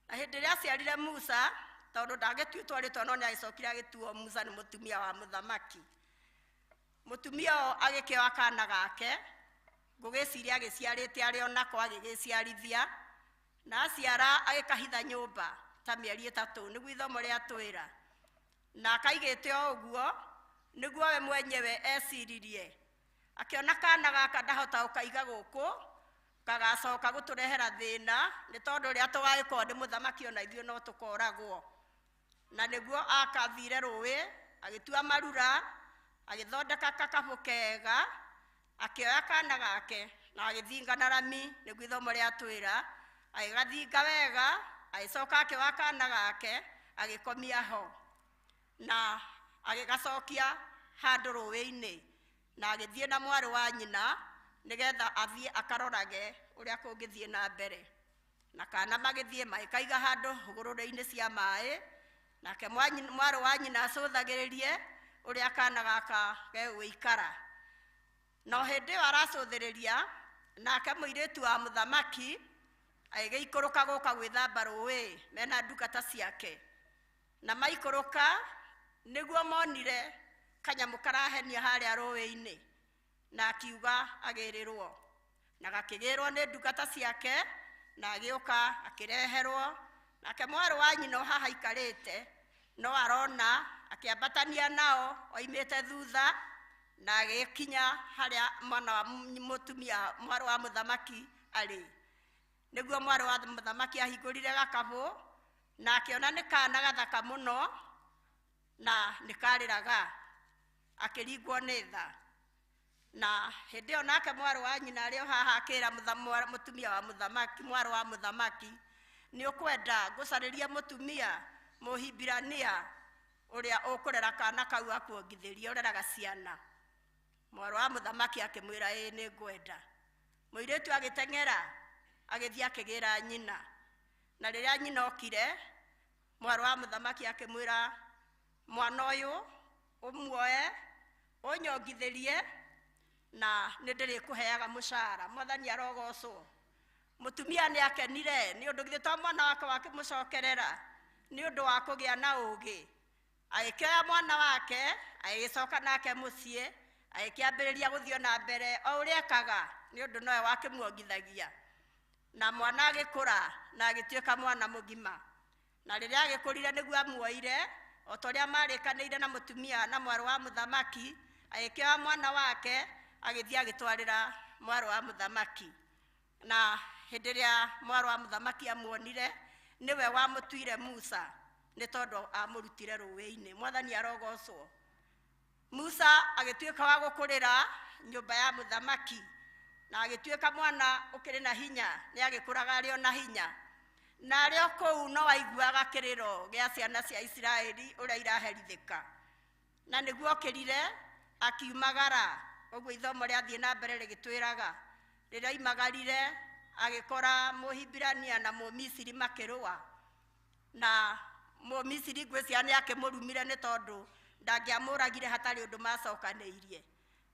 Na hĩndĩ ĩrĩa aciarire Musa, tondũ ndagĩtuĩtwo rĩtwa no nĩ agĩcokire agĩtuo Musa nĩ mũtumia wa mũthamaki. Mũtumia ũyũ agĩkĩoya kana gake, ngũgĩciria agĩciarĩte arĩ onako agĩgĩciarithia, na aciara agĩkahitha nyũmba ta mĩeri 3 nĩguo ithomo rĩatwĩra. Na akaigĩte o ũguo nĩguo we mwenyewe eciririe, akĩona kana gaka ndahota gũkaiga gũkũ, kagacoka gũtũrehera thĩna, nĩ tondũ rĩrĩa tũgagĩkorwo nĩ mũthamaki ona ithuĩ no tũkoragwo. Na nĩguo akathire rũĩ, agĩtua marura, agĩthondeka kakabũ kega, akĩoya kana gake na agĩthinga na rami, nĩguo ithomo rĩatwĩra, agĩgathinga wega, agĩcoka akĩoya kana gake agĩkomia ho, na agĩgacokia handũ rũĩ-inĩ, na agĩthiĩ na mwarĩ wa nyina nĩgetha athiĩ akarorage ũrĩa kũngĩthiĩ na mbere. Na kana magĩthiĩ magĩkaiga handũ hũgũrũrũ-inĩ cia maĩ, nake mwarĩ wa nyina acũthagĩrĩrie ũrĩa kana gaka gegũikara. No hĩndĩ ĩyo aracũthĩrĩria, nake mũirĩtu wa mũthamaki agĩgĩikũrũka gũka gwĩthamba rũĩ mena ndungata ciake. Na maikũrũka nĩguo monire kanyamũ karahenia harĩa rũĩ-inĩ, na akiuga agĩrĩrwo, na gakĩgĩrwo nĩ ndungata ciake, na agĩũka akĩreherwo. Nake mwarĩ wa nyina o haha aikarĩte no arona akĩambatania nao oimĩte thutha, na agĩkinya harĩa mwana wa mũtumia mwarĩ wa mũthamaki arĩ. Nĩguo mwarĩ wa mũthamaki ahingũrire gakabũ, na akĩona nĩ kana gathaka mũno na nĩ karĩraga, akĩringwo nĩ tha. Na hĩndĩ ĩyo nake mwarĩ wa nyina arĩ o haha akĩra mũtumia wa mũthamaki, mwarĩ wa mũthamaki, nĩ ũkwenda ngũcarĩrie mũtumia Mũhibirania ũrĩa ũkũrera kana kau akuongithĩrie, ũreraga ciana. Mwarĩ wa mũthamaki akĩmwĩra ĩĩ nĩ ngwenda. Mũirĩtu agĩteng'era agĩthiĩ akĩgĩra nyina. Na rĩrĩa nyina okire, mwarĩ wa mũthamaki akĩmwĩra, mwana ũyũ ũmuoe ũnyongithĩrie na nĩ ndĩrĩkũheaga mũcara. Mwathani arogocwo. Mũtumia nĩ akenire nĩ ũndũ githĩ to mwana wake wakĩmũcokerera nĩ ũndũ wa kũgĩa na ũũgĩ. Agĩkĩoya mwana wake agĩgĩcoka nake mũciĩ, agĩkĩambĩrĩria gũthiĩ na mbere o ũrĩa ekaga nĩ ũndũ nowe wakĩmuongithagia. Na mwana agĩkũra na agĩtuĩka mwana mũgima. Na rĩrĩa agĩkũrire nĩguo amuoire o ta ũrĩa marĩkanĩire na mũtumia na mwarĩ wa mũthamaki, agĩkĩoya mwana wake agĩthiĩ agĩtwarĩra mwarĩ wa mũthamaki. Na hĩndĩ ĩrĩa mwarĩ wa mũthamaki amuonire, nĩwe wamũtuire Musa nĩ tondũ amũrutire rũĩ-inĩ. Mwathani arogocwo. Musa agĩtuĩka wa gũkũrĩra nyũmba ya mũthamaki, na agĩtuĩka mwana ũkĩrĩ na hinya, nĩ agĩkũraga arĩ o na hinya. Na arĩ o kũu no aiguaga kĩrĩro gĩa ciana cia Isiraeli ũrĩa iraherithĩka. Na nĩguo okĩrire akiumagara, ũguo ithomo rĩathiĩ na mbere rĩgĩtwĩraga. Rĩrĩa oimagarire agĩkora Mũhibirania na Mũmisiri makĩrũa, na Mũmisiri ngwĩciria nĩ akĩmũrumire nĩ tondũ ndangĩamũragire hatarĩ ũndũ macokanĩirie,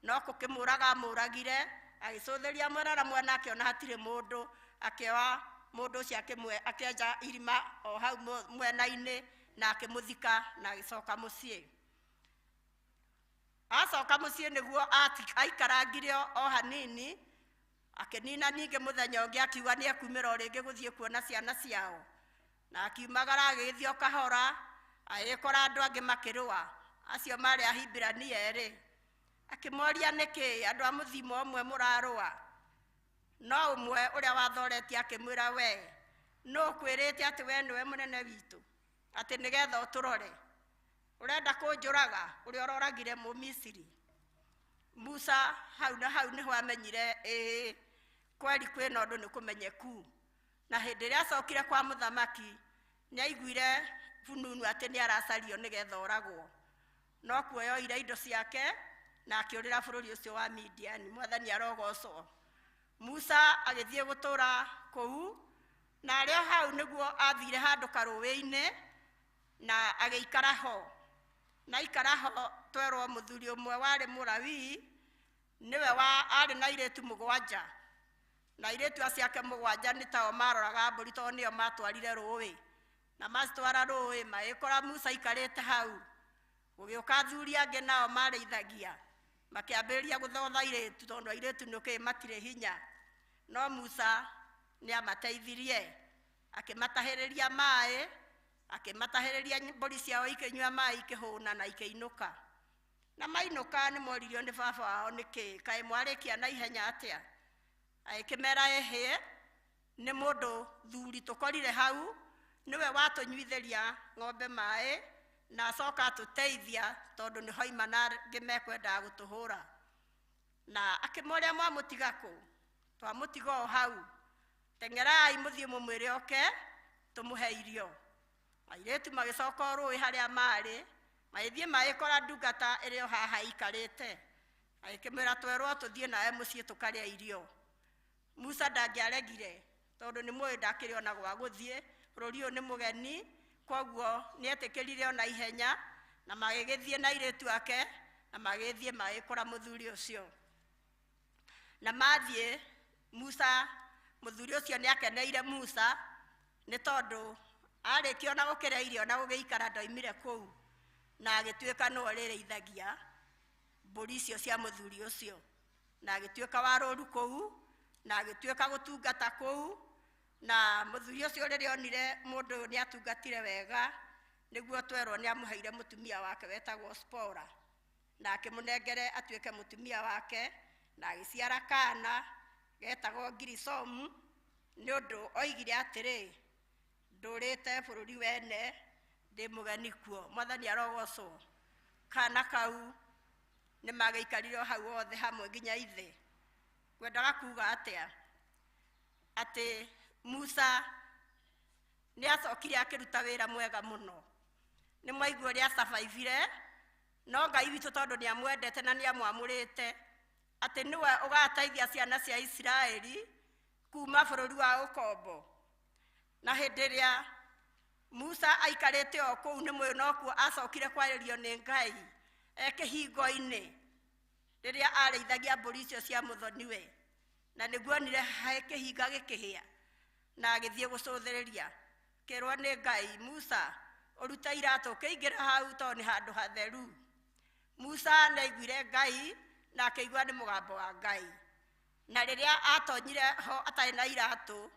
no kũkĩmũraga amũragire, agĩcũthĩria mwena na mwena akĩona hatirĩ mũndũ, akĩoya mũndũ ũcio akĩenja irima o hau mwena-inĩ na akĩmũthika na agĩcoka mũciĩ. Acoka mũciĩ nĩguo aikarangire o hanini, akĩnina ningĩ mũthenya ũngĩ akiuga nĩ ekumĩra o rĩngĩ gũthiĩ kuona ciana ciao. Na akiumagara agĩgĩthiĩ o kahora, agĩkora andũ angĩ makĩrũa, acio marĩ Ahibirania erĩ. Akĩmoria nĩkĩ andũ a mũthimo ũmwe mũrarũa. No ũmwe ũrĩa wathoretie akĩmwĩra, we nũ ũkwĩrĩte atĩ we nĩwe mũnene witũ, atĩ nĩgetha ũtũrore? Ũrenda kũnjũraga ũrĩa ũroragire Mũmisiri? Musa hau na hau nĩho amenyire ĩĩ kweri kwĩna ũndũ nĩ kũmenyeku. Na hĩndĩ ĩrĩa acokire kwa mũthamaki, nĩ aiguire fununu atĩ nĩ aracario nĩgetha oragwo. No kuoyoire indo ciake na akĩũrĩra bũrũri ũcio wa Midiani. Mwathani arogocwo. Musa agĩthiĩ gũtũra kũu, na arĩ o hau nĩguo athire handũ karũĩ-inĩ na agĩikara ho. Na aikara ho twerwo mũthuri ũmwe warĩ Mũlawii, nĩwe wa arĩ na airĩtu mũgwanja, na airĩtu acio ake mũgwanja nĩ tao maroraga mbũri tondũ nĩo matwarire rũĩ. Na macitwara rũĩ magĩkora Musa aikarĩte hau. Gũgĩũka athuri angĩ nao marĩithagia, makĩambĩrĩria gũthotha airĩtu tondũ airĩtu nĩkĩ matirĩ hinya. No Musa nĩ amateithirie, akĩmatahĩrĩria maĩ, akĩmatahĩrĩria mbũri ciao ikĩnyua maĩ ikĩhũna na ikĩinũka. Na mainũka nĩ moririo nĩ baba wao nĩkĩ, kaĩ mwarĩkia na ihenya atĩa? Agĩkĩmera ĩhĩ, nĩ mũndũ thuri tũkorire hau, nĩwe watũnyuithĩria ng'ombe maĩ na acoka atũteithia tondũ nĩ hoima na angĩ mekwendaga gũtũhũra. Na akĩmoria mwamũtiga kũ? Twamũtiga o hau. Teng'erai mũthiĩ mũmwĩre oke tũmũhe irio. Airĩtu magĩcoka o rũĩ harĩa marĩ, magĩthiĩ magĩkora ndungata ĩrĩ o haha ĩikarĩte. Agĩkĩmwĩra twerwo tũthiĩ nawe mũciĩ tũkarĩe irio. Musa ndangĩaregire tondũ nĩ mũĩ ndakĩrĩ ona gwa gũthiĩ, bũrũri ũyũ nĩ mũgeni, koguo nĩetĩkĩrire ona ihenya, na magĩgĩthiĩ na airĩtu ake, na magĩthiĩ magĩkora mũthuri ũcio. Na mathiĩ, Musa, mũthuri ũcio nĩakeneire Musa, nĩ tondũ arĩkia ona gũkĩrĩa irio na gũgĩikara ndoimire kũu, na agĩtuĩka nĩwe ũrĩrĩithagia mbũri icio cia mũthuri ũcio, na agĩtuĩka wa rũru kũu, na agĩtuĩka gũtungata kũu. Na mũthuri ũcio rĩrĩa onire mũndũ ũyũ nĩatungatire wega, nĩguo twerwo nĩamũheire mũtumia wake wetagwo Spora, na akĩmũnengere atuĩke mũtumia wake, na agĩciara kana getagwo Girisomu, nĩ ũndũ oigire atĩrĩ, ndũrĩte bũrũri wene, ndĩ mũgeni kuo. Mwathani arogocwo. Kana kau nĩ magĩikarire o hau othe hamwe nginya ithe. Ngwendaga kuga atĩa? Atĩ Musa nĩ acokire akĩruta wĩra mwega mũno. Nĩ mwaigua ũrĩa acabaibire, no Ngai witũ tondũ nĩ amwendete na nĩ amwamũrĩte, atĩ nĩwe ũgateithia ciana cia Isiraeli kuma bũrũri wa ũkombo. Na hĩndĩ ĩrĩa Musa aikarĩte o kũu nĩ mũĩ nokuo acokire kwarĩrio nĩ Ngai e kĩhingo-inĩ rĩrĩa arĩithagia mbũri icio cia mũthoniwe, na nĩguo onire he kĩhinga gĩkĩhĩa na agĩthiĩ gũcũthĩrĩria. Kĩrwo nĩ Ngai, Musa, ũrute iratũ ũkĩingĩra hau tondũ nĩ handũ hatheru. Musa nĩaiguire Ngai na akĩigua nĩ mũgambo wa Ngai. Na rĩrĩa atonyire ho atarĩ na iratũ,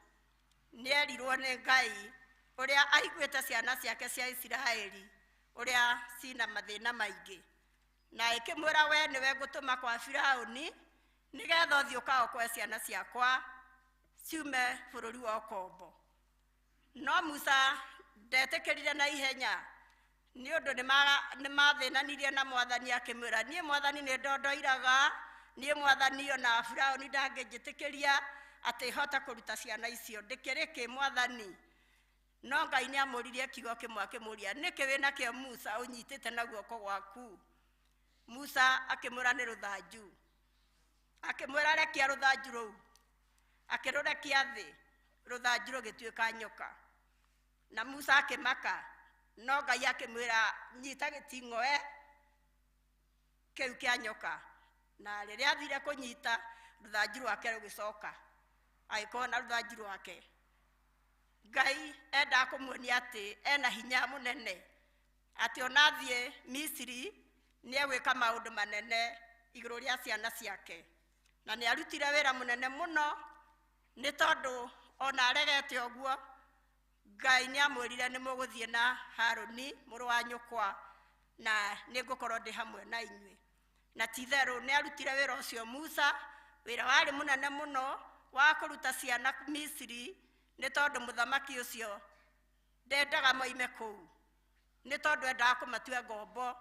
nĩerirwo nĩ Ngai ũrĩa aiguĩte ciana ciake cia Isiraeli ũrĩa cina mathĩna maingĩ. Na ĩkĩmwĩra we nĩwe ngũtũma kwa Firaũni nĩgetha ũthiĩ ũkaokoe ciana ciakwa ciume bũrũri wa ũkombo. No Musa ndetĩkĩrire na ihenya, nĩ ũndũ nĩmathĩnanirie na Mwathani akĩmwĩra, niĩ Mwathani nĩ ndondoiraga, niĩ Mwathani ona Firaũni ndangĩnjĩtĩkĩria atĩ hote kũruta ciana icio, ndĩkĩrĩ kĩ Mwathani? No Ngai nĩamũririe kiugo kĩmwe akĩmũria, nĩkĩ wĩna kĩo Musa ũnyitĩte na guoko gwaku? Musa akĩmwĩra nĩ rũthanju. Akĩmwĩra rekia rũthanju rũu. Akĩrũrekia thĩ, rũthanju rũgĩtuĩka nyoka. Na Musa akĩmaka, no Ngai akĩmwĩra nyita gĩting'oe kĩu kĩa nyoka. Na rĩrĩa athire kũnyita, rũthanju rwake rũgĩcoka, agĩkorwo na rũthanju rwake. Ngai endaga kũmuonia atĩ ena hinya mũnene, atĩ ona athiĩ Misiri nĩegwĩka maũndũ manene igũrũ rĩa ciana ciake. Na nĩarutire wĩra mũnene mũno, nĩ tondũ ona aregete ũguo, Ngai nĩamwĩrire nĩ mũgũthiĩ na Harũni mũrũ wa nyũkwa, na nĩngũkorwo ndĩ hamwe na inyuĩ. Na ti itherũ nĩarutire wĩra ũcio Musa, wĩra warĩ mũnene mũno wa kũruta ciana Misiri, nĩ tondũ mũthamaki ũcio ndendaga moime kũu, nĩ tondũ endaga kũmatua ngombo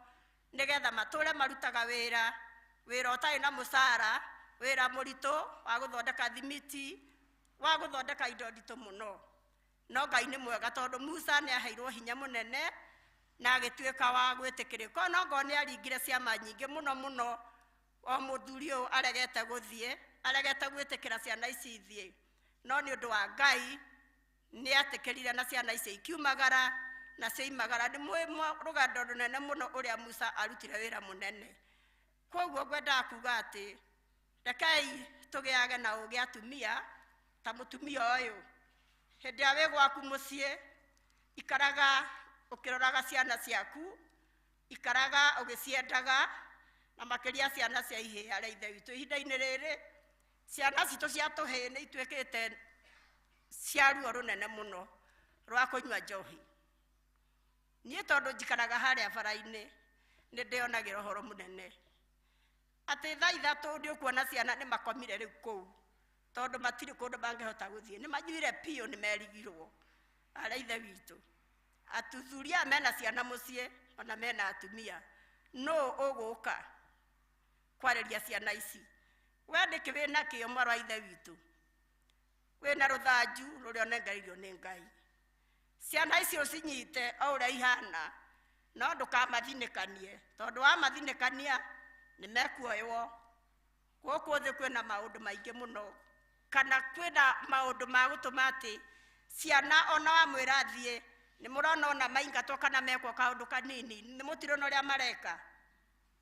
nĩgetha matũre marutaga wĩra, wĩra ũtarĩ na mũcara, wĩra mũritũ wa gũthondeka thimiti, Wa gũthondeka indo nditũ mũno. No Ngai nĩ mwega tondũ Musa nĩ aheirwo hinya mũnene na agĩtuĩka wa gwĩtĩkĩrĩka. No ngorwo nĩ aringire ciama nyingĩ mũno mũno, o mũthuri ũyũ aregete gũthiĩ, aregete gwĩtĩkĩra ciana ici ithiĩ. No nĩ ũndũ wa Ngai nĩ etĩkĩrire na ciana icio ikiumagara, na cioimagara. Nĩ mũĩ rũgendo rũnene mũno ũrĩa Musa arutire wĩra mũnene. Koguo ngwendaga kuga atĩ rekei tũgĩage na ũgĩ atumia ta mũtumia ũyũ. Hĩndĩ ĩrĩa wĩ gwaku mũciĩ, ikaraga ũkĩroraga ciana ciaku, ikaraga ũgĩciendaga, na makĩria ciana cia ihĩĩ harĩa Ithe witũ. Ihinda-inĩ rĩrĩ ciana citũ cia tũhĩĩ nĩ ituĩkĩte cia ruo rũnene mũno rwa kũnyua njohi. Niĩ tondũ njikaraga harĩa bara-inĩ nĩ ndĩonagĩra ũhoro mũnene atĩ thaa 3 nĩ ũkuona ciana nĩ makomire rĩu kũu, tondũ matirĩ kũndũ mangĩhota gũthiĩ, nĩ manyuire biũ, nĩ merigirwo. Arĩa Ithe witũ, athuri aya mena ciana mũciĩ ona mena atumia, nũ ũgũka kwarĩria ciana ici? We nĩkĩ wĩna kĩo mwarĩ wa Ithe witũ? Wĩna rũthanju rũrĩa ũnengereirio nĩ Ngai. Ciana ici ũcinyite o ũrĩa ihana, no ndũkamathinĩkanie, tondũ wamathinĩkania nĩ mekuoywo. Gũkũ thĩ kwĩna maũndũ maingĩ mũno, kana kwĩna maũndũ ma gũtũma atĩ ciana ona wamwĩra athiĩ, nĩ mũrona ona maingatwo kana mekwo kaũndũ kanini, nĩ mũtirona ũrĩa mareka.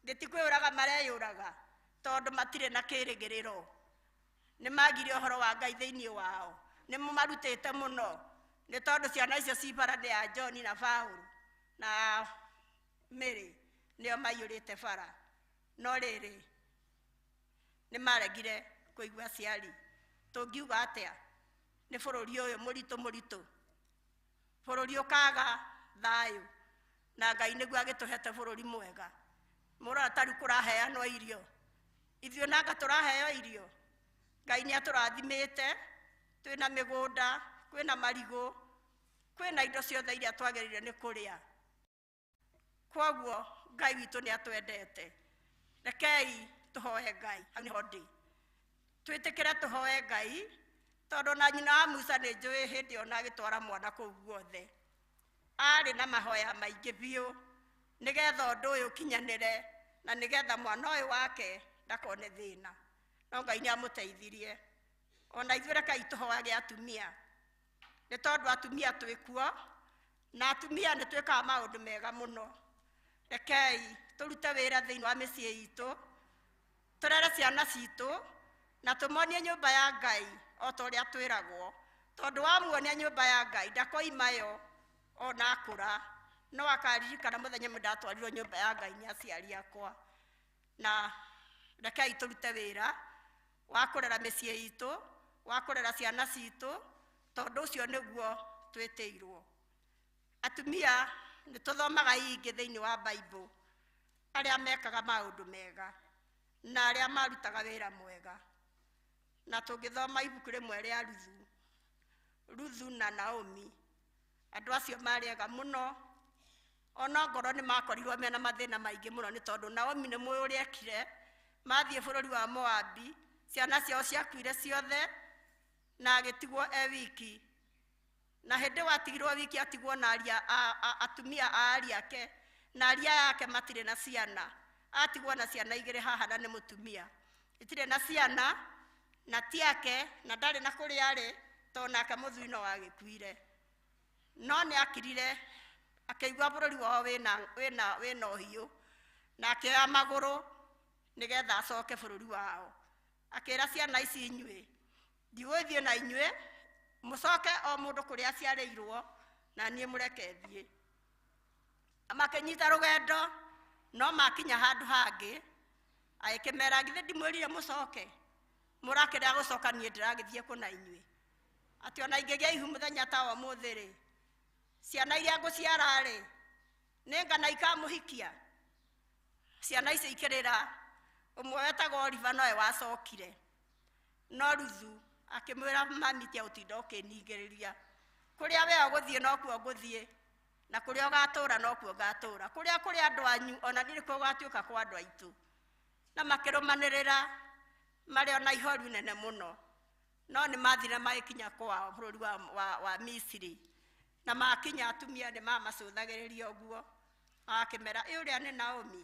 Nĩ ti kwĩyũraga mareyũraga, tondũ matirĩ na kĩrĩgĩrĩro. Nĩ magire ũhoro wa Ngai thĩinĩ wao, nĩ marutĩte mũno, nĩ tondũ ciana icio ci bara nĩ ya John na Paul na Mary nĩo maiyũrĩte bara. No rĩrĩ, nĩ maregire kũigua aciari. Tũngiuga atĩa? Nĩ bũrũri ũyũ mũritũ mũritũ, bũrũri ũkaga thayũ, na Ngai nĩguo agĩtũhete bũrũri mwega. Mũrora ta rĩu kũraheanwo irio, ithuĩ nanga tũraheo irio. Ngai nĩ atũrathimĩte, twĩna mĩgũnda, kwĩna marigũ, kwĩna indo ciothe iria twagĩrĩire nĩ kũrĩa. Kwoguo Ngai witũ nĩ atwendete. Rekei tũhoe Ngai, hau nĩho ndĩ. Twĩtĩkĩre tũhoe Ngai, tondũ na nyina wa Musa nĩ njũĩ hĩndĩ ĩyo na agĩtwara mwana kũu guothe. Arĩ na mahoya maingĩ biũ, nĩgetha ũndũ ũyũ ũkinyanĩre, na nĩgetha mwana ũyũ wake ndakone thĩna. No Ngai nĩ amũteithirie. Ona ithuĩ rekei tũhoage atumia, nĩ tondũ atumia twĩ kuo, na atumia nĩ twĩkaga maũndũ mega mũno. Rekei tũrute wĩra thĩinĩ wa mĩciĩ itũ, tũrere ciana citũ, na tũmonie nyũmba ya Ngai o ta ũrĩa twĩragwo, tondũ wamuonia nyũmba ya Ngai ndakoima yo ona akũra, no akaririkana mũthenya ũmwe ndatwarirwo nyũmba ya Ngai nĩ aciari akwa. Na rekei tũrute wĩra wa kũrera mĩciĩ itũ, wa kũrera ciana citũ, tondũ ũcio nĩguo twĩtĩirwo. Atumia nĩ tũthomaga ingĩ thĩinĩ wa Bible, arĩa mekaga maũndũ mega na arĩa marutaga wĩra mwega. Na tũngĩthoma ibuku rĩmwe rĩa Ruthu, Ruthu na Naomi, andũ acio marĩ ega mũno, ona ngorwo nĩ makorirwo mena mathĩna maingĩ mũno, nĩ tondũ Naomi nĩ mũĩ ũrĩa ekire, mathiĩ bũrũri wa Moabi, ciana ciao ciakuire ciothe, na agĩtigwo e wiki. Na hĩndĩ watigirwo wiki atigwo na aria, atumia a aria ake, na aria yake matirĩ na ciana. Atigwo na ciana igĩrĩ haha na nĩ mũtumia. Itirĩ na ciana, na ti ake, na ndarĩ na kũrĩa arĩ, tondũ nake mũthuri no agĩkuire. No nĩ akirire, akĩigua bũrũri wao wĩna ũhiũ, na akĩoya magũrũ nĩgetha acoke bũrũri wao. Akĩra ciana ici inyuĩ, ndigũthiĩ na inyuĩ, mũcoke o mũndũ kũrĩa aciarĩirwo, na niĩ mũreke thiĩ. Makĩnyita rũgendo, no makinya handũ hangĩ, agĩkĩmera, githĩ ndimwĩrire mũcoke? Mũrakĩrega gũcoka, niĩ ndĩragĩthiĩ kũ na inyuĩ? Atĩ ona ingĩgĩa ihu mũthenya ta wa ũmũthĩ rĩ, ciana iria ngũciara rĩ, nĩ ngana ikamũhikia? Ciana icio ikĩrĩra, ũmwe wetagwo Oliver nowe wacokire. No Ruthu akĩmwĩra, mami tia ũtinda ũkĩningĩrĩria, kũrĩa we ũgũthiĩ nokuo ngũthiĩ, na kũrĩa ũgatũũra nokuo ngatũũra, kũrĩa kũrĩ andũ anyu ona niĩ nĩkuo gũgatuĩka kwa andũ aitũ. Na makĩrũmanĩrĩra marĩ ona ihoru nene mũno. No nĩ mathire magĩkinya kwao bũrũri wa Misiri, na makinya atumia nĩ mamacũthagĩrĩria ũguo, agakĩmera ĩ ũrĩa nĩ Naomi.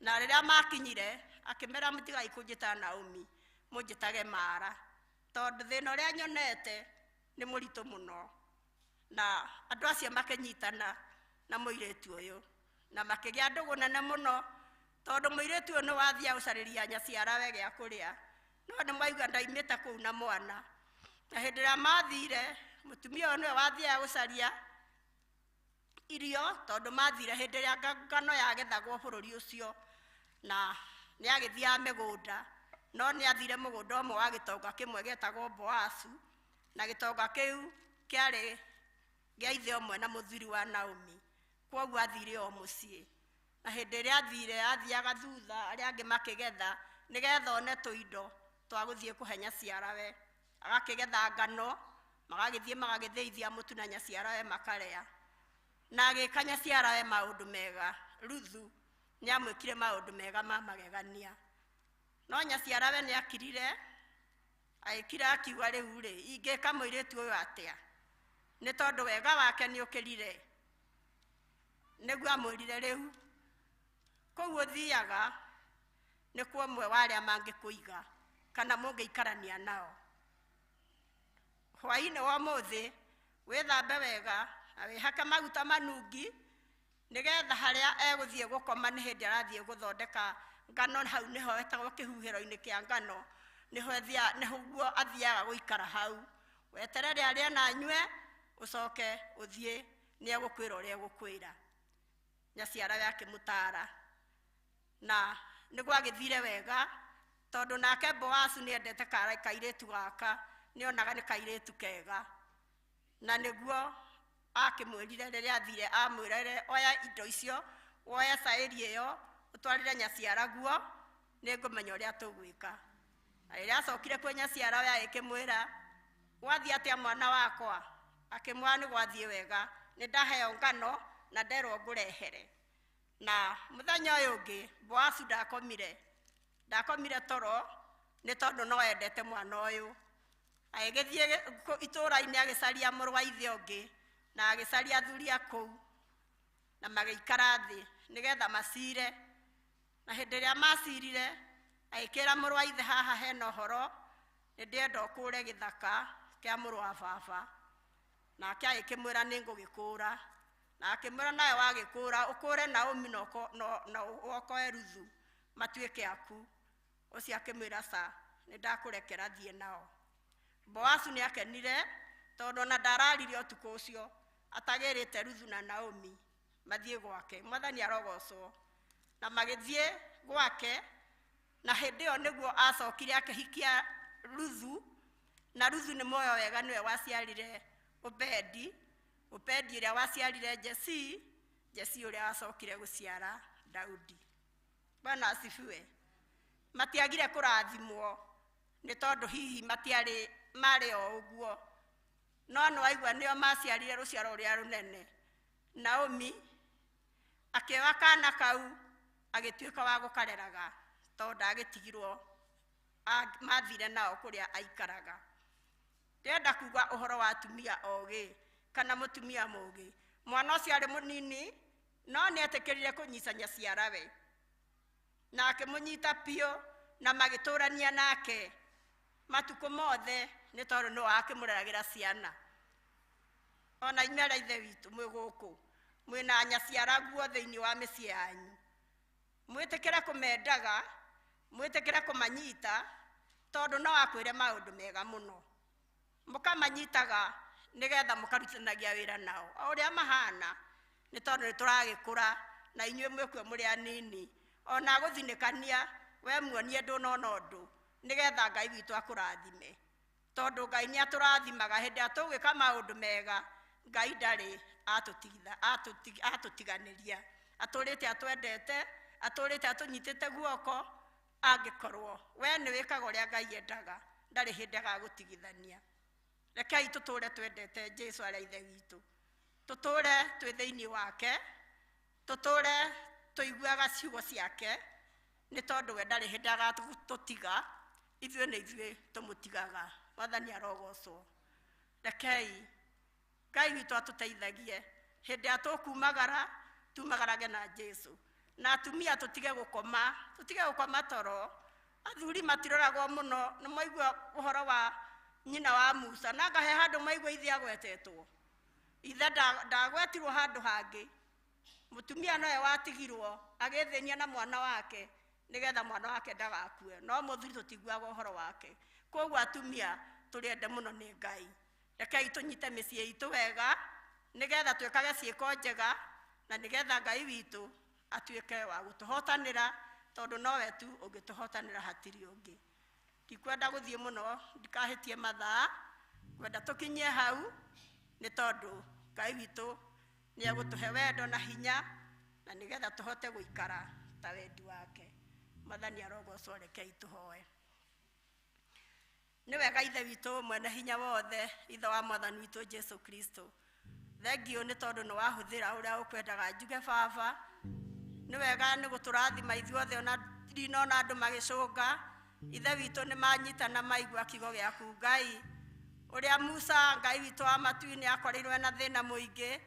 Na rĩrĩa makinyire akĩmera mũtigai kũnjĩta Naomi, mũnjĩtage Mara, tondũ thĩna ũrĩa nyonete nĩ mũritũ mũno. Na andũ acio makĩnyitana na mũirĩtu ũyũ na makĩgĩa ndũgũ nene mũno, tondũ mũirĩtu ũyũ nĩ wathiaga gũcarĩria nyaciarawe gĩa kũrĩa, no nĩ mwaigua ndaimĩte kũu na mwana. Na hĩndĩ ĩrĩa mathire, mũtumia ũyũ nĩwe wathiaga gũcaria irio, tondũ mathire hĩndĩ ĩrĩa ngano yagethagwo bũrũri ũcio, na nĩ agĩthiaga mĩgũnda. No nĩ athire mũgũnda ũmwe wa gĩtonga kĩmwe gĩetagwo Boasu, na gĩtonga kĩu kĩarĩ gĩa ithe ũmwe na mũthuri wa Naomi, kwoguo athire o mũciĩ. Na hĩndĩ ĩrĩa athire, athiaga thutha arĩa angĩ makĩgetha, nĩgetha one tũindo twa gũthiĩ kũhe nyaciarawe. Agakĩgetha ngano, magagĩthiĩ magagĩthĩithia mũtu na nyaciarawe makarĩa. Na agĩka nyaciarawe maũndũ mega. Ruthu nĩ amwĩkire maũndũ mega ma magegania. No nyaciarawe nĩ akirire, agĩkira akiuga rĩu rĩ, ingĩka mũirĩtu ũyũ atĩa? Nĩ tondũ wega wake nĩ ũkĩrire. Nĩguo amwĩrire rĩu, kũu ũthiaga nĩ kwa ũmwe wa arĩa mangĩkũiga kana mũngĩikarania nao. Hwaĩ-inĩ wa ũmũthĩ wĩthambe wega na wĩhake maguta manungi, nĩgetha harĩa egũthiĩ gũkoma nĩ hĩndĩ arathiĩ gũthondeka ngano, hau nĩho etagwo kĩhuhĩro-inĩ kĩa ngano, nĩho nĩguo athiaga gũikara hau. Weterere arĩe na anyue, ũcoke ũthiĩ, nĩ egũkwĩra ũrĩa egũkwĩra. Nyaciarawe akĩmũtara, na nĩguo agĩthire wega, tondũ nake Boasu nĩ endete kairĩtu gaka, nĩonaga nĩ kairĩtu kega. Na nĩguo akĩmwĩrire rĩrĩa athire, amwĩrire oya indo icio, woye cairi ĩyo, ũtwarĩre nyaciaraguo, nĩngũmenya ũrĩa tũgwĩka. Na rĩrĩa acokire kwĩ nyaciarawe agĩkĩmwĩra, gwathiĩ atĩa mwana wakwa? Akĩmwĩra nĩ gwathiĩ wega, nĩ ndaheo ngano na nderwo ngũrehere. Na mũthenya ũyũ ũngĩ Boasu ndakomire toro, nĩ tondũ no endete mwana ũyũ. Agĩgĩthiĩ itũũra-inĩ agĩcaria mũrũ wa ithe ũngĩ, na agĩcaria athuri a kũu, na magĩikara thĩ nĩgetha macire. Na hĩndĩ ĩrĩa macirire, agĩkĩra mũrũ wa ithe, haha hena ũhoro, nĩ ndĩrenda ũkũũre gĩthaka kĩa mũrũ wa baba. Nake agĩkĩmwĩra nĩ ngũgĩkũũra. Na akĩmwĩra nawe wagĩkũũra, ũkũũre Naomi na wokoe Ruthu matuĩke aku. Ũcio akĩmwĩra ca, nĩ ndakũrekera thiĩ nao. Boasu nĩ akenire, tondũ ona ndararire ũtukũ ũcio atagĩrĩte Ruthu na Naomi mathiĩ gwake. Mwathani arogocwo. Na magĩthiĩ gwake, na hĩndĩ ĩyo nĩguo acokire akĩhikia Ruthu, na Ruthu nĩ muoyo wega, nĩwe waciarire Obedi, Obedi ũrĩa waciarire Jesi, Jesi ũrĩa wacokire gũciara Daudi. Bwana asifiwe. Matiagire kũrathimwo nĩ tondũ hihi matiarĩ marĩ o ũguo, no nĩ waigua nĩo maciarire rũciaro rũrĩa rũnene. Naomi akĩoya kana kau agĩtuĩka wa gũkareraga, tondũ ndagĩtigirwo, mathire nao kũrĩa aikaraga. Ndĩrenda kuga ũhoro wa atumia ogĩ kana mũtumia mũgĩ. Mwana ũcio arĩ mũnini, no nĩ etĩkĩrire kũnyita nyaciarawe, na akĩmũnyita biũ, na magĩtũrania nake matukũ mothe, nĩ tondũ nĩwe akĩmũreragĩra ciana. Ona inyuĩ arĩa ithe witũ mwĩ gũkũ, mwĩna nyaciaraguo thĩinĩ wa mĩciĩ yanyu, mwĩtĩkĩre kũmendaga, mwĩtĩkĩre kũmanyita, tondũ no akwĩre maũndũ mega mũno. Mũkamanyitaga nĩgetha mũkarutithanagia wĩra nao o ũrĩa mahana, nĩ tondũ nĩ tũragĩkũra na inyuĩ mwĩkuo mũrĩ anini. Ona gũthinĩkania we muonie ndũnona ũndũ, nĩgetha Ngai witũ akũrathime, tondũ Ngai nĩ atũrathimaga hĩndĩ ĩrĩa tũgwĩka maũndũ mega. Ngai ndarĩ atũtiganĩria, atũrĩte atwendete, atũrĩte atũnyitĩte guoko. Angĩkorwo we nĩ wĩkaga ũrĩa Ngai endaga, ndarĩ hĩndĩ agagũtigithania. Rekei tũtũre twendete Jesũ arĩa ithe witũ, tũtũre twĩ thĩinĩ wake, tũtũre tũiguaga ciugo ciake, nĩ tondũ we ndarĩ hĩndĩ agatũtiga, ithuĩ nĩ ithuĩ tũmũtigaga. Mwathani arogocwo. Rekei Ngai witũ atũteithagie hĩndĩ ĩrĩa tũkumagara, tumagarage na Jesu. Na atumia tũtige gũkoma, tũtige gũkoma toro. Athuri matiroragwo mũno, nĩ mwaigua ũhoro wa nyina wa Musa, na ngahe handũ mwaigua ithe agwetetwo. Ithe ndagwetirwo handũ hangĩ. Mũtumia nowe watigirwo agĩthĩnia na mwana wake nĩgetha mwana wake ndagakue, no mũthuri tũtiguaga ũhoro wake. Koguo atumia tũrĩende mũno nĩ Ngai. Rekei tũnyite mĩciĩ itũ wega nĩgetha twĩkage ciĩko njega, na nĩgetha Ngai witũ atuĩke wa gũtũhotanĩra, tondũ nowe tu ũngĩtũhotanĩra, hatirĩ ũngĩ. Ndikwenda gũthiĩ mũno ndikahĩtie mathaa, ngwenda tũkinyie hau nĩ tondũ Ngai witũ nĩ egũtũhe wendo na hinya, na nĩgetha tũhote gũikara ta wendi wake. Mwathani arogocwo. Rekei tũhoe. Nĩ wega Ithe witũ mwene hinya wothe, Ithe wa Mwathani witũ Jesu Kristo, thengiũ nĩ tondũ nĩ wahũthĩra ũrĩa ũkwendaga njuge. Baba, nĩ wega nĩ gũtũrathima ithuothe, ona ndinona andũ magĩcũnga. Ithe witũ nĩ manyitana maigua kiugo gĩaku Ngai, ũrĩa Musa Ngai witũ wa matu-inĩ akorirwo na thĩna mũingĩ,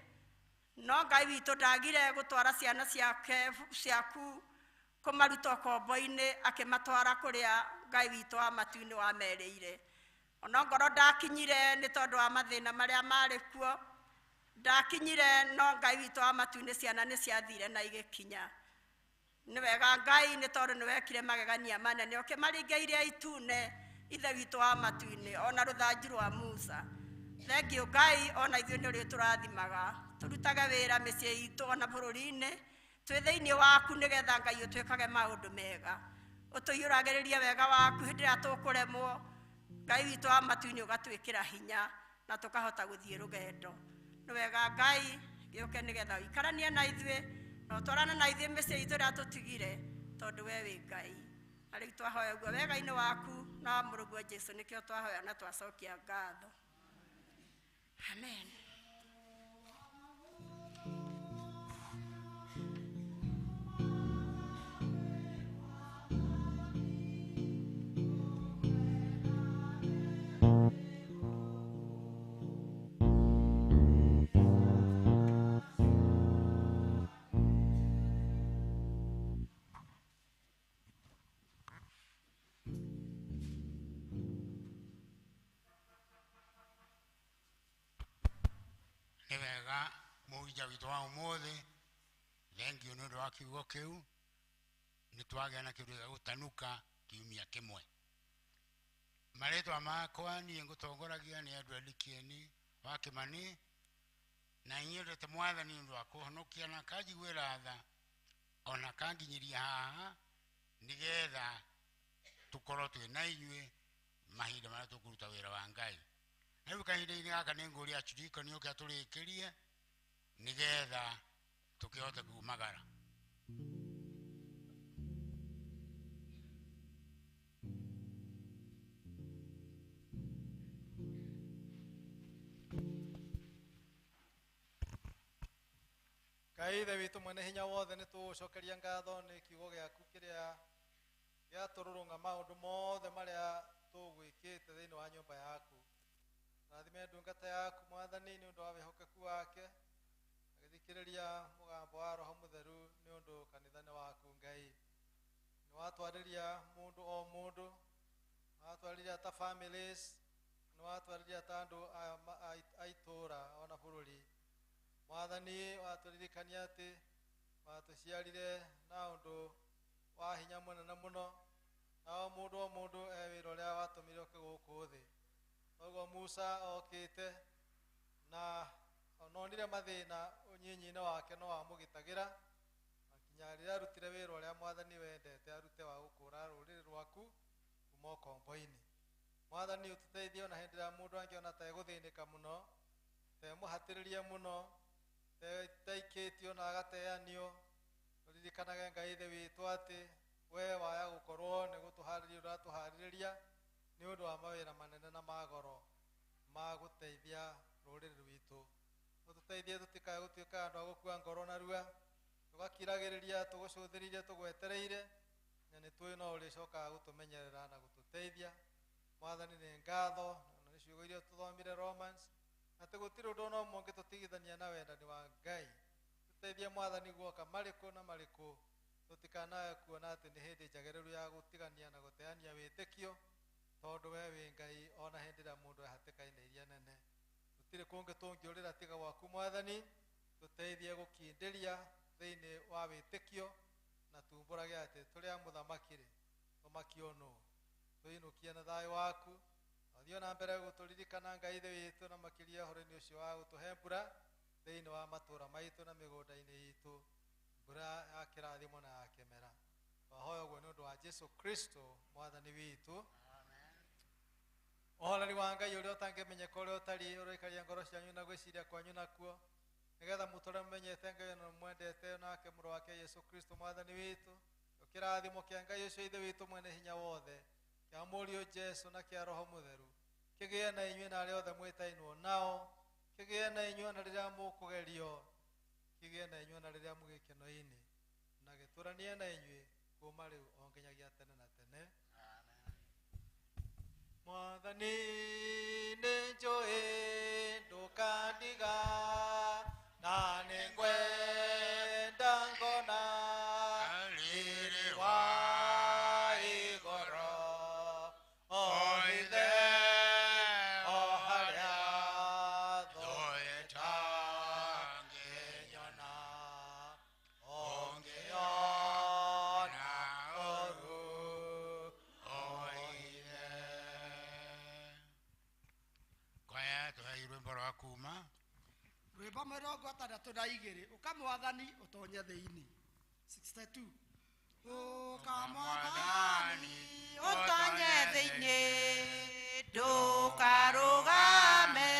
no Ngai witũ ndagire gũtwara ciana ciake ciaku kũmaruta ũkombo-inĩ, akĩmatwara kũrĩa Ngai witũ wa matu-inĩ wamerĩire. Ona ngorwo ndakinyire nĩ tondũ wa mathĩna marĩa marĩ kuo, ndakinyire, no Ngai witũ wa matu-inĩ ciana nĩ ciathire na igĩkinya. Nĩ wega Ngai nĩ tondũ nĩ wekire magegania manene ũkĩmaringa itune, Ithe witũ wa matu-inĩ, ona rũthanju rwa Musa. Thengiũ Ngai, ona ithuĩ nĩ ũrĩtũrathimaga, tũrutage wĩra mĩciĩ itũ ona bũrũri-inĩ twĩ thĩinĩ waku, nĩgetha Ngai ũtwĩkage maũndũ mega, ũtũiyũragĩrĩrie wega waku. Hĩndĩ ĩrĩa tũkũremwo, Ngai witũ wa matu-inĩ, ũgatwĩkĩra hinya na tũkahota gũthiĩ rũgendo. Nĩ wega Ngai gĩũke nĩgetha ũikaranie na ithuĩ na ũtwarane na ithuĩ mĩciĩ itũ ĩrĩa tũtigire, tondũ we wĩ Ngai. Na rĩu twahoya ũguo wega-inĩ waku na wa mũrũguo Jesu, nĩkĩo twahoya na twacokia ngatho. Amen.
Nĩ wega mũhunjia witũ wa ũmũthĩ, thengiũ nĩ ũndũ wa kiugo kĩu. Nĩ twagĩa na kĩndũ gĩa gũtanuka kiumia kĩmwe. Marĩtwa makwa niĩ ngũtongoragia nĩ Edward Kĩeni wa Kĩmani, na inyuĩ Mwathani nĩ ũndũ wa kũhonokia na akanjiguĩra tha ona akanginyĩria haha, nĩgetha tũkorwo twĩ na inyuĩ mahinda marĩa tũkũruta wĩra wa Ngai. Na rĩu kahinda-inĩ gaka nĩ ngũria archdeacon oke atũrĩkĩrie nĩgetha tũkĩhote kumagara.
Ngai Ithe witũ mwene hinya wothe, nĩ tũgũcokeria ngatho nĩ kiugo gĩaku kĩrĩa gĩatũrũrũnga maũndũ mothe marĩa tũgwĩkĩte thĩinĩ wa nyũmba yaku. Rathime ndungata yaku Mwathani nĩ ũndũ wa wĩhokeku wake, agĩthikĩrĩria mũgambo wa Roho Mũtheru, nĩ ũndũ kanitha nĩ waku. Ngai, nĩ watwarĩria mũndũ o mũndũ, nĩ watwarĩria ta families, nĩ watwarĩria ta andũ a itũũra ona bũrũri. Mwathani, watũririkania atĩ watũciarire na ũndũ wa hinya mũnene mũno, na o mũndũ o mũndũ e wĩra ũrĩa watũmire ũke gũkũ thĩ. Koguo Musa okĩte na ononire mathĩna ũnyinyi-inĩ wake, no wamũgitagĩra nginya rĩrĩa arutire wĩra ũrĩa Mwathani wendete arute wa gũkũra rũrĩrĩ rwaku kuma ũkombo-inĩ. Mwathani, ũtũteithie ona hĩndĩ ĩrĩa mũndũ angĩona ta egũthĩnĩka mũno, ta emũhatĩrĩrie mũno, taikĩtio na agateanio, ũririkanage Ngai Ithe witũ atĩ we waya gũkorwo nĩ gũtũharĩria ũratũharĩrĩria nĩ ũndũ wa mawĩra manene na magoro ma gũteithia rũrĩrĩ rwitũ. Ũtũteithie tũtikae gũtuĩka andũ a gũkua ngoro narua, tũgakiragĩrĩria tũgũcũthĩrĩirie tũgwetereire, na nĩ tũĩ no ũrĩcokaga gũtũmenyerera na gũtũteithia. Mwathani nĩ ngatho na nĩ ciugo iria tũthomire Romans atĩ gũtirĩ ũndũ ona ũmwe ũngĩtũtigithania na wendani wa Ngai. Tũteithie Mwathani guoka marĩkũ na marĩkũ, tũtikanae kuona atĩ nĩ hĩndĩ njagĩrĩru ya gũtigania na gũteania wĩtĩkio, tondũ we wĩ Ngai ona hĩndĩ ĩrĩa mũndũ e hatĩka-inĩ iria nene. Tũtirĩ kũngĩ tũngĩũrĩra tiga gwaku Mwathani. Tũteithie gũkindĩria thĩinĩ wa wĩtĩkio na tumbũrage atĩ tũrĩ a mũthamaki-rĩ, tũmakio nũ. Tũinũkie na thayũ waku, na ũthiĩ na mbere gũtũririkana Ngai Ithe witũ, na makĩria ũhoro-inĩ ũcio wa gũtũhe mbura thĩinĩ wa matũũra maitũ na mĩgũnda-inĩ itũ, mbura ya kĩrathimo na ya kĩmera. Twahoya ũguo nĩ ũndũ wa Jesu Kristo Mwathani witũ. Ũhoreri wa Ngai ũrĩa ũtangĩmenyeka ũrĩa ũtariĩ ũroikaria ngoro cianyu na gwĩciria kwanyu nakuo, nĩgetha mũtũre mũmenyete Ngai na mwendete nake mũrũ wake Yesu Kristo Mwathani witũ. Kĩrathimo kĩa Ngai ũcio Ithe witũ mwene hinya wothe, kĩa Mũriũ Jesu na kĩa Roho Mũtheru, kĩgĩe na inyuĩ na arĩa othe mwĩtainwo nao, kĩgĩe na inyuĩ na rĩrĩa mũkũgerio, kĩgĩe na inyuĩ na rĩrĩa mũgĩkeno-inĩ, na gĩtũranie na inyuĩ kuma rĩu o nginyagia tene na tene. Mwathani nĩ njũĩ ndũkandiga, na nĩngwenda ngona
Riri
wa igũrũ, o ithe o harĩa thũ ĩtangĩnyona, ũngĩona ũru
oithe. Kwaya tũhei rwĩmbo rwa kuma
Rwĩmbo 62, ũka Mwathani ũtonye thĩinĩ. 62. Ũka Mwathani
ũtonye thĩinĩ, ndũkarũgame.